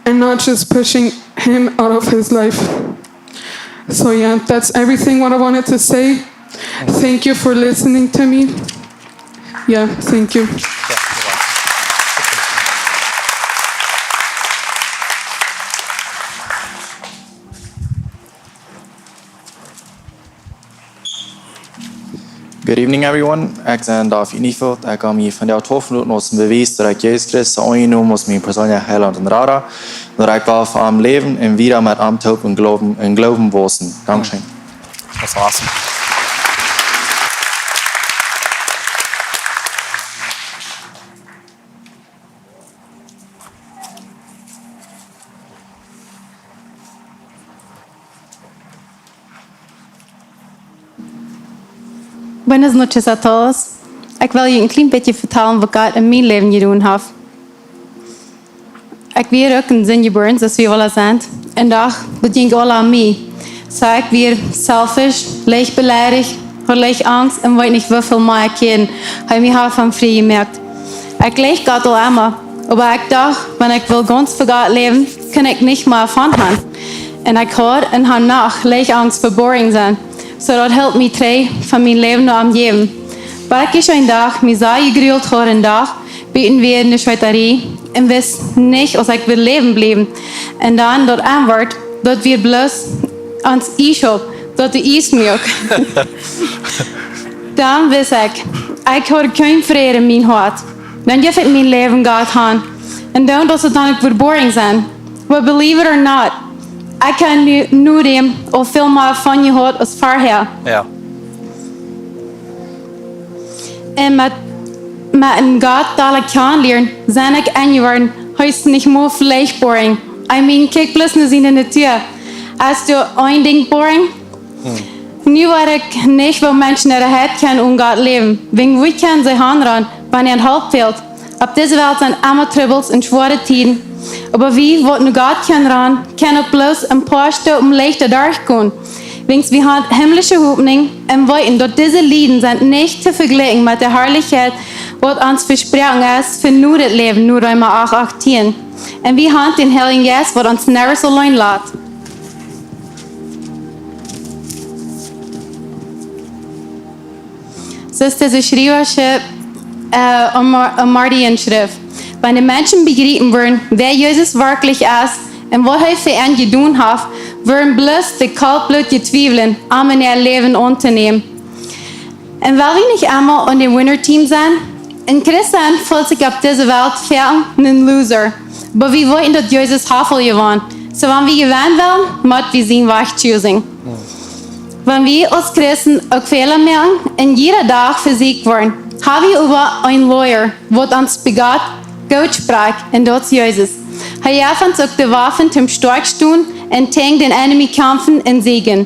and not just pushing Him out of His life. So yeah, that's everything what I wanted to say. Thank you for listening to me. Yeah, thank you. Good evening, everyone. Ekj sie David Neufeld. Ekj hab mie vondoag twalf Minuten aus een Bewies daut ekj Jesus Christus aunjenomen aus mien perseenlicha Heilaunt un Rada. Daut ekj well fa am läwen un wieda met am toop em Gloowen, em Gloowen wausen. Dankscheen. That's awesome. Buenas noches a todos. Ekj well junt een kjlien bät vetalen waut Gott en mien Läwen jedonen haft. Ekj wia uk en Sind jebuaren, soo aus wie aula sent. Un docht, daut jinkj aula om mie. Soo ekj wia selfish, leicht beleidicht, haud leicht Angst un weet nich woo väl mea Kjäden hee mie haud von frie jemoakt. Ekj leewd Gott aul emma, oba ekj docht, wan ekj well gaunz fa Gott läwen, kunn ekj nich mea von am. Un ekj haud un hab noch leicht Angst fa boring sennen. Soo daut helt mie trigj von mien Läwen no am jäwen. Bat ekj een Dach mie sea jegruelt haud un docht, buten wia enne Schwieetarie un wist nich aus ekj wudd läwen bliewen. Un dan daut Auntwuat, daut wia bloos ons Iesschaup, daut de Ies muak. Dan wist ekj, ekj haud kjeen Fräd en mien Hoat. Dan jeef ekj mien Läwen Gott han. Un dan daut et dan ekj wudd boring sennen. But believe it or not, ekj kaun nu, nu däm aul väl mea von jehoat aus verhäa. Ja. Un met, met een Gott daut ekj kjanen lieed, sie ekj enjeworden, hee es nich mea veleicht boring. I mean, kjikj bloos no siene Natua. Es doa een Dinkj boring? Nu weet ekj nich woo Menschen äare Heit kjennen onen Gott läwen. Wäajen woo kjennen see han rannen, wan an Help fält? Opp dise Welt sent emma Trubbels un schwoare Tieden. Oba wie waut no Gott kjennen rannen, kjennen uk bloos een poa Stoopen leichta derchgonen. Wäajen wie han himmlische Hopninj un weeten daut dise Lieden sent nich to vejlikjen met de Harlichkjeit waut ons vesproaken es fa no daut Läwen, no Reema acht achtieen. Un wie han dän Heiljen Jeist waut ons nerjens auleen lat. Soo aus dise Schriewersche, äh, Omar-, Omardian schrift: Wan de Menschen bejriepen wudden, wäa Jesus werkjlich es un waut hee fa an jedonen haft, wudden bloos de kaltbloodje Twiewlen, am en äa Läwen auntonämen. Un wiels wie nich emma aun dän Winner Team sent, een Christ sennen feelt sikj opp dise Welt foaken een Loser. Oba wie weeten daut Jesus haft aul jewonnen. Soo wan wie jewennen wellen, mott wie sienen Wajch choosen. Wan wie aus Christen uk Fäla moaken un jieda Dach vesieekjt woaren, ha wie oba een Lawyer, waut ons bie Gott goot sprakjt, un daut es Jesus. Hee jeft ons uk de Waffen toom stoakj stonen un jäajen dän Enemy kjamfen un siegen.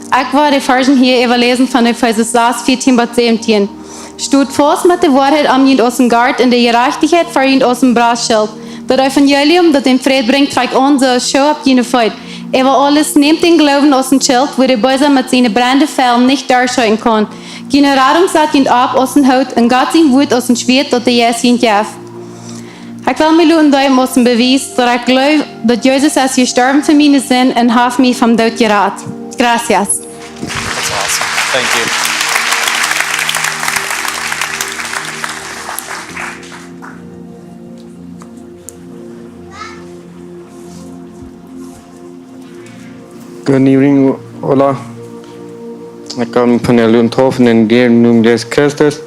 Ekj woa de Varzen hia äwaläsen von Efeesa sas, vieetieen bat säwentieen. Stot faust met de Woarheit om junt aus een Gart un de Jerajchtichkjeit fa junt aus een Brastschilt. Daut Evangelium, daut dän Fräd brinjt, trakjt aun soo aus Schoo opp june Feet. Äwa aules nämt dän Gloowen aus een Schilt, wua de Beesa met siene brennende Fiel nich derchscheeten kaun. June Radunk sat junt opp aus een Hoot un Gott sien Wuat aus een Schwieet, daut de Jeist junt jeft. Ekj well mie loten deepen aus een Bewies daut ekj jleew daut Jesus es jestorwen fa miene Sind un haft mie vom Doot jerat. Gracias. That's awesome. Thank you. Good evening, hola. Ekj hab mie von de Lund hofen en dän Nomen Jesus Christus.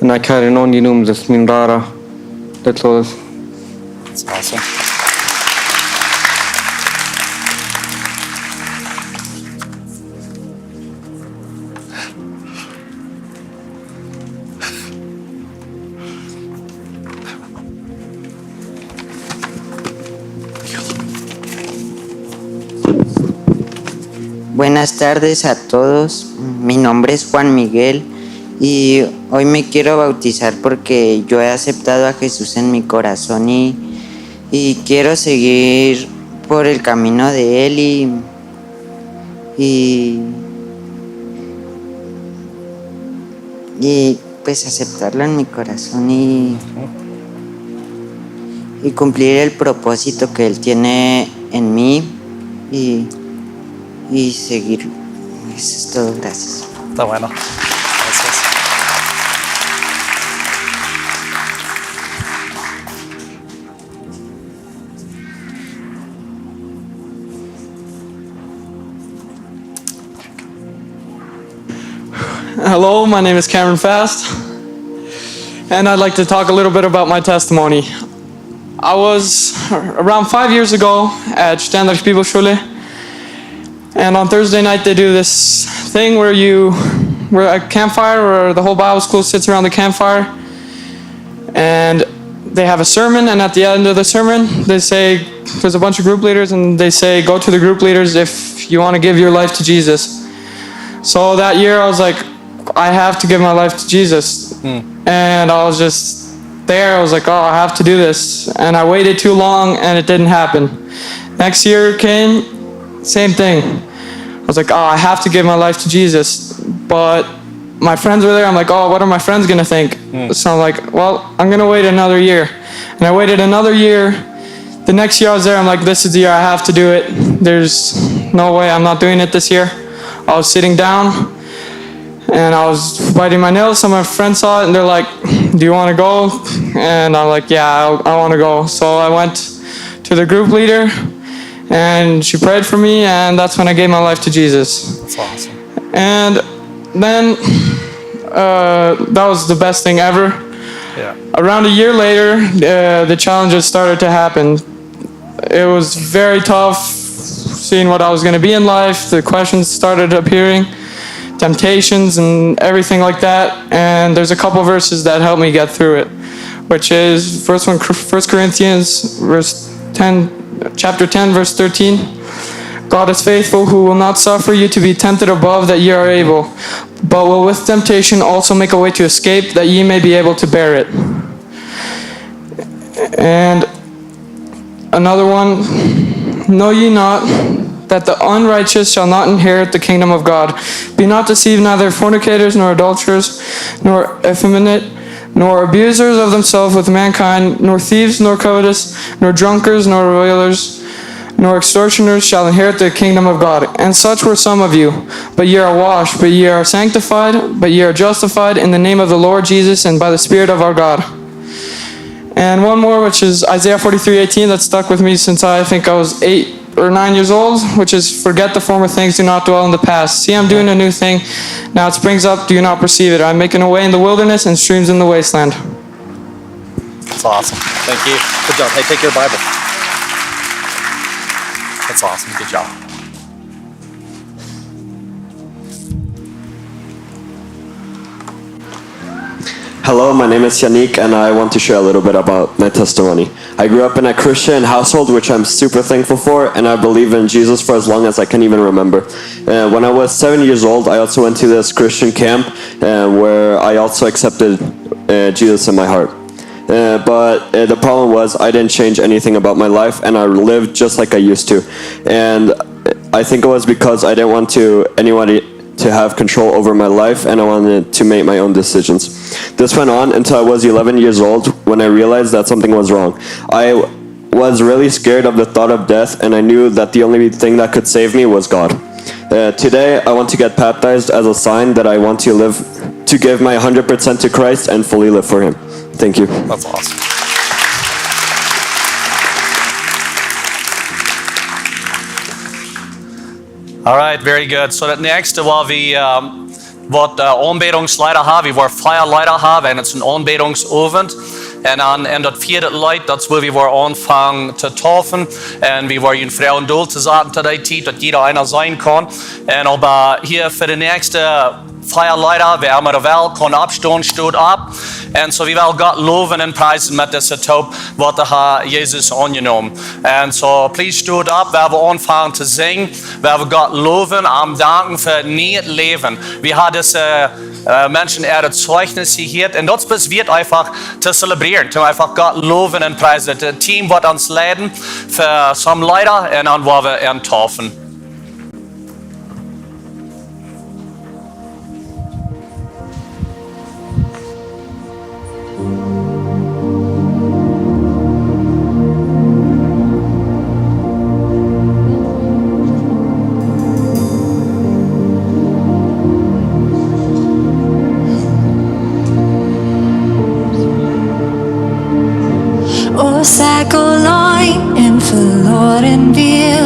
Un ekj hab en aunjenomen, daut es mien Rada. Daut es aules. That's awesome. Buenas tardes a todos. Mi nombre es Juan Miguel y hoy me quiero bautizar porque yo he aceptado a Jesús en mi corazón y, y quiero seguir por el camino de Él y, y, y, pues, aceptarlo en mi corazón y, y cumplir el propósito que Él tiene en mí y, y seguirlo. Eso es todo, gracias. Está bueno. Gracias. Hello, my name is Cameron Fast, and I'd like to talk a little bit about my testimony. I was around five years ago at Sternreich Bibelschule, and on Thursday night they do this thing where you, where a campfire, where the whole Bible school sits around the campfire, and they have a sermon, and at the end of the sermon, they say, there's a bunch of group leaders, and they say, "Go to the group leaders if you want to give your life to Jesus." So that year, I was like, "I have to give my life to Jesus." And I was just there. I was like, "Oh, I have to do this." And I waited too long, and it didn't happen. Next year came, same thing. I was like, "Oh, I have to give my life to Jesus." But my friends were there. I'm like, "Oh, what are my friends going to think?" So I'm like, "Well, I'm going to wait another year." And I waited another year. The next year I was there, I'm like, "This is the year I have to do it. There's no way I'm not doing it this year." I was sitting down and I was biting my nails. Some of my friends saw it and they're like, "Do you want to go?" And I'm like, "Yeah, I, I want to go." So I went to the group leader and she prayed for me, and that's when I gave my life to Jesus. That's awesome. And then uh, that was the best thing ever. Yeah. Around a year later, uh, the challenges started to happen. It was very tough seeing what I was going to be in life. The questions started appearing, temptations, and everything like that. And there's a couple verses that helped me get through it, which is first one, First Corinthians, verse ten, chapter ten, verse thirteen. "God is faithful, who will not suffer you to be tempted above that ye are able, but will with temptation also make a way to escape, that ye may be able to bear it." And another one, "Know ye not that the unrighteous shall not inherit the kingdom of God? Be not deceived, neither fornicators, nor adulterers, nor effeminate, nor abusers of themselves with mankind, nor thieves, nor covetous, nor drunkards, nor revilers, nor extortioners shall inherit the kingdom of God. And such were some of you. But ye are washed, but ye are sanctified, but ye are justified in the name of the Lord Jesus and by the Spirit of our God." And one more, which is Isaiah forty-three eighteen, that stuck with me since I think I was eight or nine years old, which is, "Forget the former things, do not dwell in the past. See, I'm doing a new thing. Now it springs up, do you not perceive it? I'm making a way in the wilderness and streams in the wasteland." That's awesome. Thank you. Good job. Hey, take your Bible. That's awesome. Good job. Hello, my name is Yannick, and I want to share a little bit about my testimony. I grew up in a Christian household, which I'm super thankful for, and I believe in Jesus for as long as I can even remember. Uh, when I was seven years old, I also went to this Christian camp uh, where I also accepted uh, Jesus in my heart. Uh, but uh, the problem was I didn't change anything about my life, and I lived just like I used to. And I think it was because I didn't want to anybody to have control over my life, and I wanted to make my own decisions. This went on until I was eleven years old, when I realized that something was wrong. I was really scared of the thought of death, and I knew that the only thing that could save me was God. Uh, today, I want to get baptized as a sign that I want to live to give my one hundred percent to Christ and fully live for Him. Thank you. That's awesome. All right, very good. So daut näakjste woa wie um, waut uh, Aunbädungsleeda haben. Wie woaren vea Leeda haben un daut es een Aunbädungsowent. Un dan en daut vieede Leet, daut es wua wie woaren aunfangen to taufen. Un wie woaren junt froagen dol to sennen to dee Tiet, daut jieda eena sennen kaun. Un oba hia fa de näakjste Fea Leeda, wäa emma wellen, kaun oppstonen, stot opp. Un soo, wie wellen Gott lowen un priesen met dise Toop, waut dee haft Jesus aunjenomen. Un soo, please, stot opp, wie wellen aunfangen to sinjen, wie wellen Gott lowen, am danken fa nieet Läwen. Wie haben dise, äh, Menschen äa Zeichnis jehieet. Un daut es wieet eefach to celebrieren, to eefach Gott lowen un priesen. Daut Team woat ons leiden fa some Leeda un dan woa wie aunfangen. Aus ekj auleen un veloaren wia,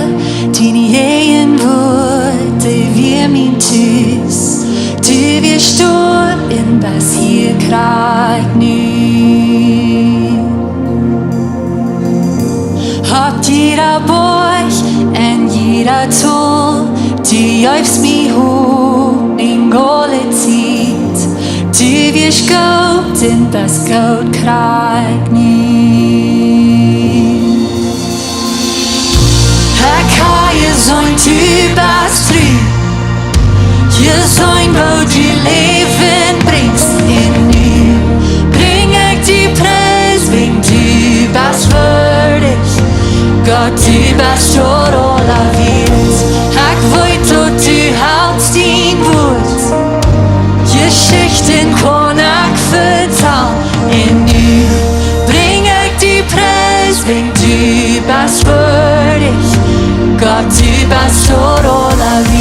diene Jäajenwuat, dee wia mien Tus. Du wieescht doa un best hia krakjt nu. Opp jieda Boajch un jieda Tol, du jeefst mie Hopninj aule Tiet. Du wieescht goot un best goot krakjt nu. Ekj hab jeseenen, du best tru. Jeseenen, woo du Läwen brinjst. Un nu brinj ekj die Pries, wiels du best wieedich. Gott, du best doa aulawäajen. Ekj weet, daut du hältst dien Wuat. Jeschichten kaun ekj vetalen. Un nu brinj ekj die Pries, wiels du best wieedich. Gott, du best doa aulawäajen.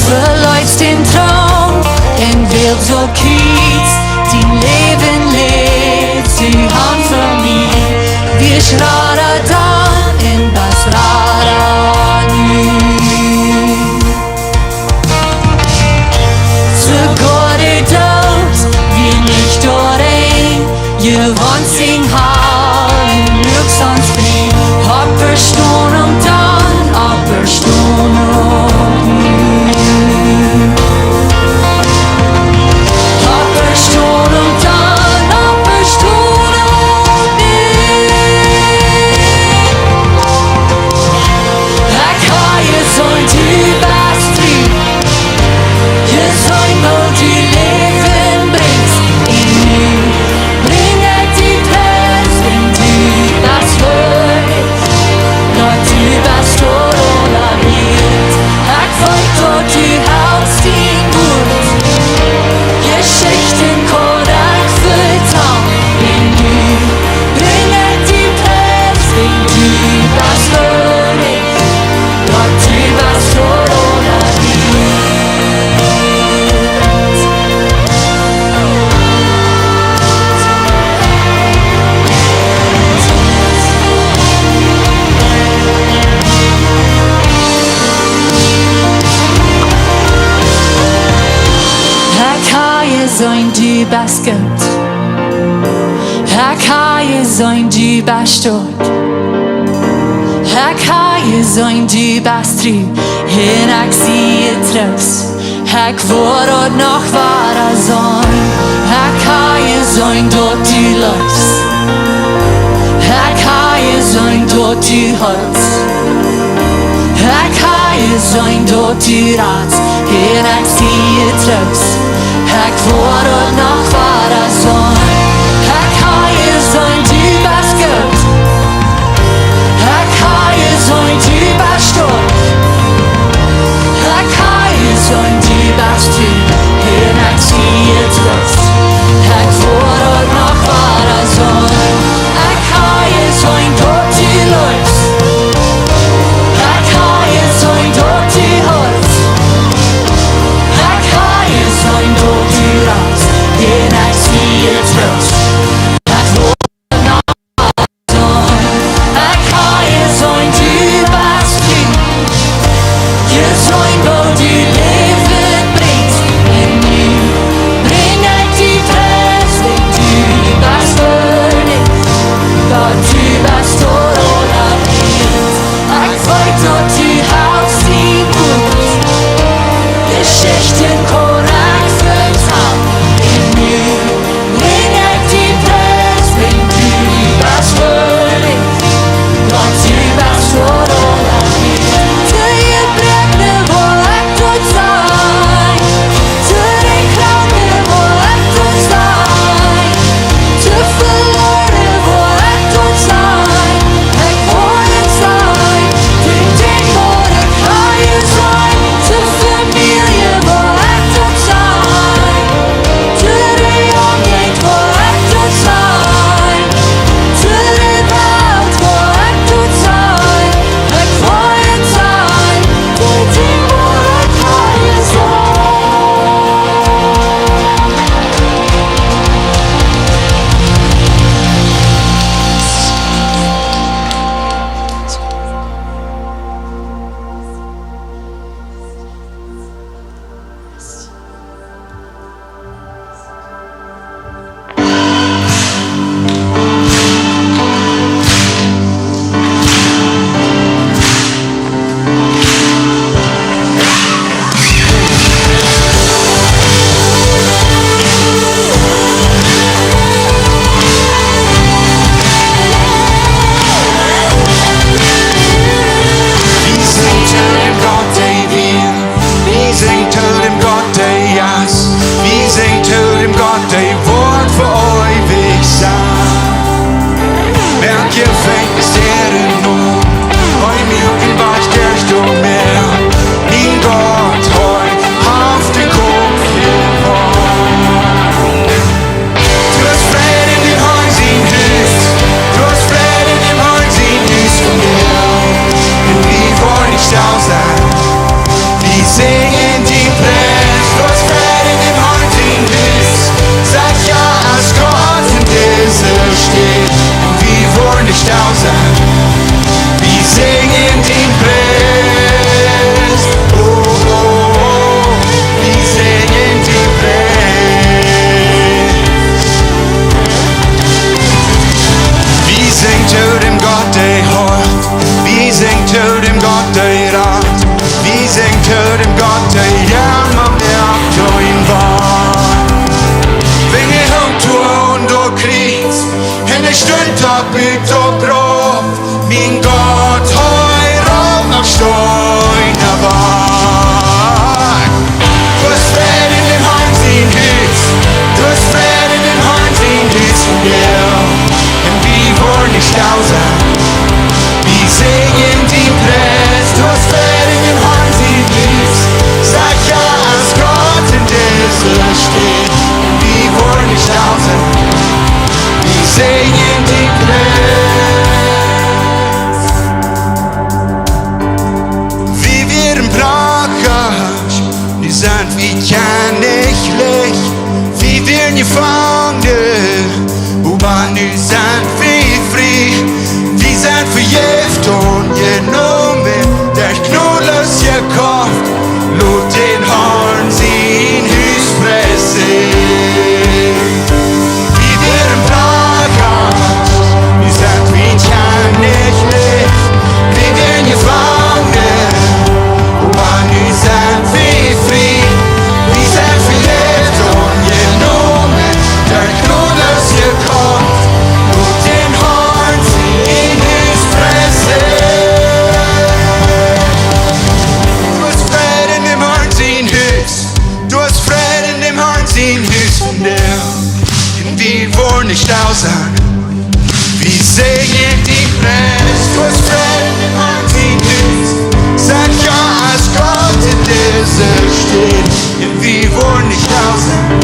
Veleetst dän Troon un wiels soo krakjt, dien Läwen lätst du han fa mie. Wieescht rada dan un best rada nu. Soogoa de Doot wia nich doarenn, je wonst sien Heil un muakst ons frie. Oppjestonen un dan oppjestonen. Oppjestonen un dan oppjestonen. Ekj hab jeseenen, du best tru. Jeseenen, woo du Läwen brinjst. Un nu brinj ekj die Pries, wiels du best wieedich. Gott, du best doa aulawäajen. Ekj weet, daut du hältst dien Wuat. Jeschichten kaun ekj vetalen. Un nu brinj ekj die Pries, wiels du best wieedich. Gott, du best doa aulawäajen. Ekj hab jeseenen, du best goot. Ekj hab jeseenen, du best stoakj. Ekj hab jeseenen, du best tru. Un ekj sie troost. Ekj woa daut noch wada seenen. Ekj hab jeseenen, daut du leefst. Ekj hab jeseenen, daut du heelst. Ekj hab jeseenen, daut du ratst. Un ekj sie troost. Ekj woa daut noch wada seenen. Ekj hab jeseenen, du best goot. Ekj hab jeseenen, du best stoakj. Ekj hab jeseenen, du best tru. Un ekj sie troost. Ekj woa daut noch wada seenen. Ekj hab jeseenen, daut du leefst. Ekj hab jeseenen, daut du heelst. Ekj hab jeseenen, daut du ratst. Un ekj Topp ut, topp rauf, mien Gott, hee rauft noch Steena wajch. Du hast Fräd en däm Harn sien Hus, du hast Fräd en däm Harn sien Hus, jo. Un wie woaren nich stell sennen. Wie sinjen dien Pries, du hast Fräd en däm Harn sien Hus. Saj jo aus Gott en dise Staut. Wie woaren nich stell sennen. Wie sinjen dien Pries. Wie wieren Brakasch, nu sent wie Kjennichs. Wie wieren Jefangene, oba nu sent wie frie. Wie sent vejäft un jenomen, derch Jnod jekoft. Lot dän Harn sien Hus priesen. Wie wieren Brakasch, nu sent wie Kjennichs. Wie wieren Jefangene, oba nu sent wie frie. Wie sent vejäft un jenomen, derch Jnod jekoft. Lot dän Harn sien Hus priesen. Du hast Fräd en däm Harn sien Hus. Du hast Fräd en däm Harn sien Hus vondoag. Un wie woaren nich stell sennen. Wie sinjen dien Pries. Du hast Fräd en däm Harn sien Hus. Saj jo aus Gott en dise Staut. Un wie woaren nich stell sennen.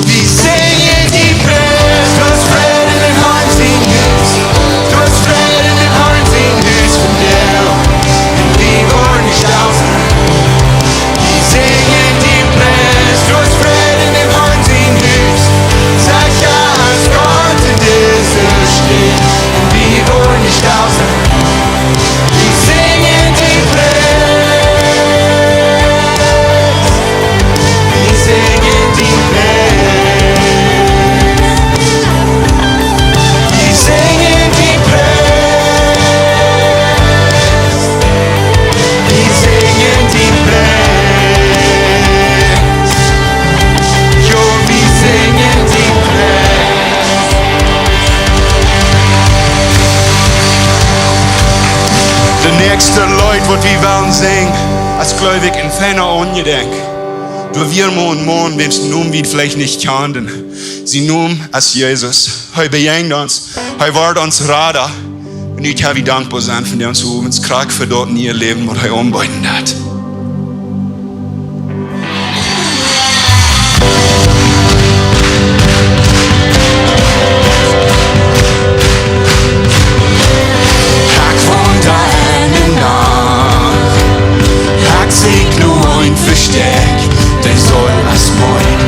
Wie sinjen dien Pries. Du hast Fräd en däm Harn sien Hus. Du hast Fräd en däm Harn sien Hus vondoag. Un wie woaren nich stell sennen. Wie sinjen dien Pries. Du hast Fräd en däm Harn sien Hus. Saj jo aus Gott en dise Staut. Un wie woaren nich stell sennen. Wie sinjen dien Pries. Wie sinjen dien Pries. Wie sinjen dien Pries. Wie sinjen dien Pries. Jo, wie sinjen dien Pries. De näakjste Leet, waut wie wellen sinjen, es, jleew ekj, een feina Aunjedenkj. Doa wia mol een Maun, wäms Nomen wie veleicht nich kjanen. Sien Nomen es Jesus. Hee bejäajent ons. Hee wort ons Rada. Un ekj hab, wie dankboa sent fa dän, ons Owens krakjt fa daut niee Läwen, waut hee aunbeeden deed. Ekj wunda en de Nacht, ekj sieekj no een Vestäakj, dee saul aus mien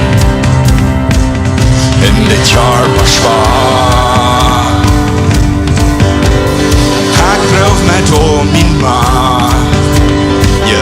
en de Kjarpa schwak. Ekj proowd met aul miene Macht, jo,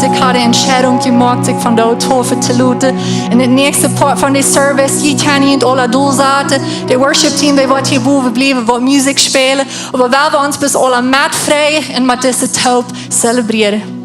Ekj haud de Entscheidunk jemoakt, sikj von doa taufen to loten. Un daut näakjste Poat von de Service, jie kjennen junt aula dolsaten. De Worship Team, dee woat hia bowen bliewen, woat Musikj spälen. Oba wie wellen ons bloos aula met freien un met dise Taufe zelebrieren.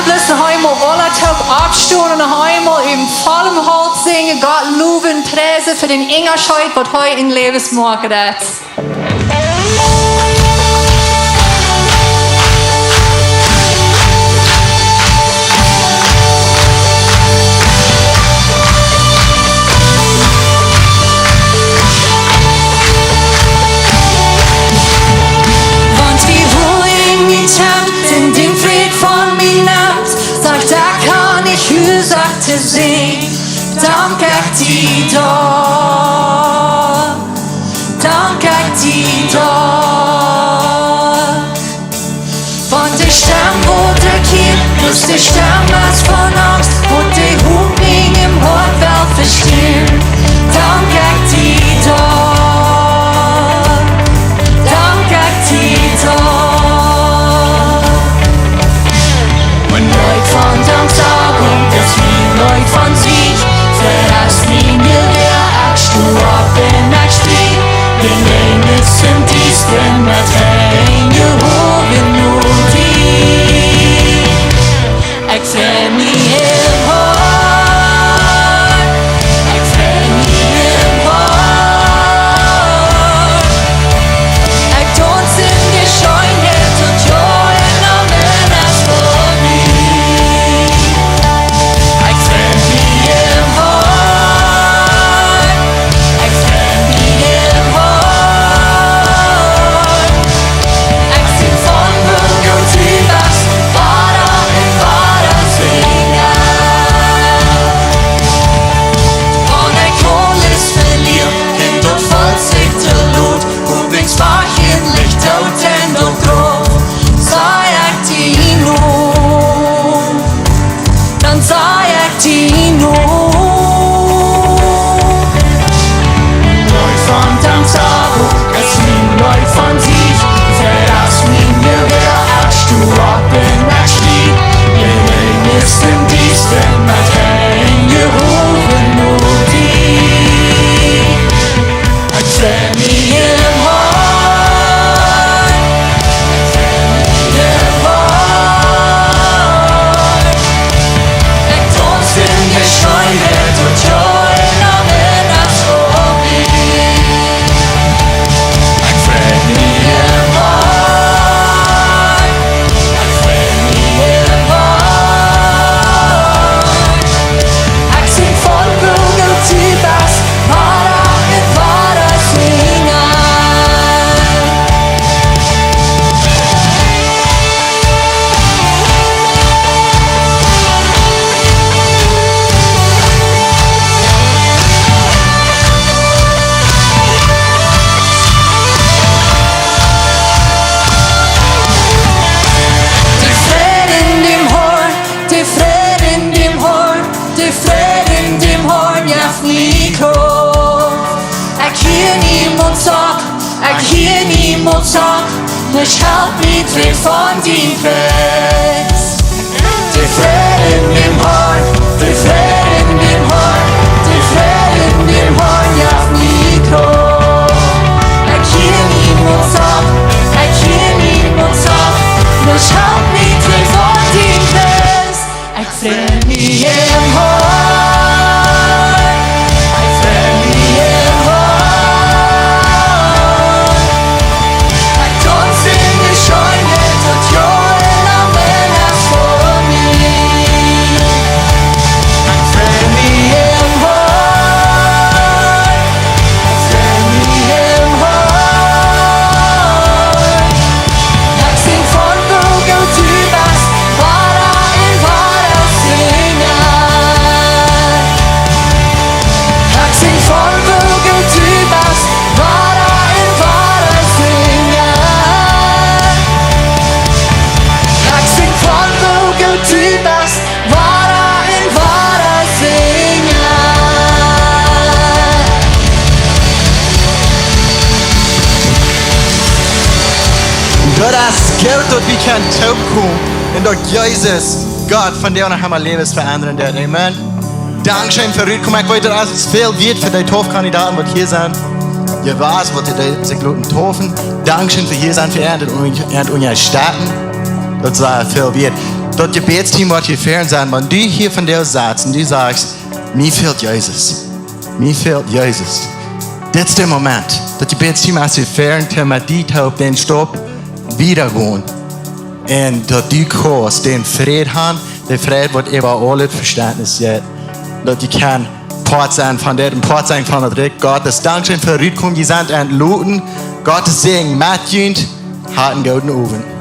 Lot ons noch eemol aula toop oppstonen un noch eemol en vollem Holt sinjen, Gott lowen, priesen fa dän Unjascheet, waut hee en Läwes moaken deit. Want wie woaren nich haben, en dän Fräd von mien Haupt, sajcht, doa kaun ekj Uasoak to seenen. Dank ekj die doa. Dank ekj die doa. Von de Stemm, waut ekj hia, bloos de Stemm es von Angst, waut de Hopninj em Hoat well vestellen. Dank ekj die doa. Dank ekj die doa. Mien Leet von Danksagunk es mien Leet von Sieg. Ver es mien Jewäa, ekj sto opp un ekj sprinj. Bie mie es em Diestren met Henj jehowen no die. Ekj frei mie em Hoat. Ekj frei mie em Hoat. Ekj daunz en de Scheenheit, daut Joa en Amen es fa mie. Ekj frei mie em Hoat. Ekj frei mie em Hoat. Ekj sinj von woo goot du best, wada un wada sinjen. Wan ekj aules velia un daut Volkj sikj delot, un wiens wajch en Licht doot en daut Grauf, saj ekj die no. Dan saj ekj die no. Leet von Danksagunk es mien Leet von Sieg. Ver es mien Jewäa, ekj sto opp un ekj sprinj. Bie mie es em Diestren met Henj jehowen no die. Ekj frei mie em Hoat. Ekj frei mie em Hoat. Ekj daunz en de Scheenheit, daut Joa en Amen es fa mie. Ekj frei mie em Hoat. Ekj frei mie em Hoat. Ekj sinj von woo goot du best, wada un wada sinjen. De Fräd en däm Hoat, de Fräd en däm Hoat, de Fräd en däm Hoat jeft mie Krauft. Ekj hia niemols opp, ekj hia niemols opp, nuscht helt mie trigj von dien Pries. De Fräd en däm Hoat, de Fräd en däm Hoat, de Fräd en däm Hoat jeft mie Krauft. Ekj hia niemols opp, ekj hia niemols opp, nuscht helt mie trigj von dien Pries. Ekj frei mie em Hoat. Ekj frei mie em Hoat. Ekj daunz en de Scheenheit, daut Joa en Amen es fa mie. Ekj frei mie em Hoat. Ekj frei mie em Hoat. Ekj sinj von woo goot du best, wada un wada sinjen. Ekj sinj von woo goot du best, wada un wada sinjen. Ekj sinj von woo goot du best, wada un wada sinjen. Daut es goot, daut wie kjennen toopkomen un daut Jesus, Gott, vondoag noch emol Läwes veendren deit. Amen. Dankscheen fa rutkomen. Ekj weet, daut es väl wieet fa de Toofkandidaten, waut hia sent. Jie weeten, waut dee sikj loten toofen. Dankscheen fa hia sennen, fa an, an, an unja Staten. Daut es väl wieet. Daut Jebädsteam woat hia väaren sennen, wan du hia vondoag sitst un du sajchst: "Mie fält Jesus. Mie fält Jesus." Dit es de Moment. Daut Jebädsteam es hia väaren, om met die toop dän Staup wieda gonen. Un daut du kaust dän Fräd haben, dee Fräd, waut äwa aulet Vestentnis jeit. Daut du kaust Poat sennen von dit un Poat sennen von daut Rikj Gottes. Dankscheen fa rutkomen. Jie sent entloten. Gottes Säajen met junt. Hat eenen gooden Owent.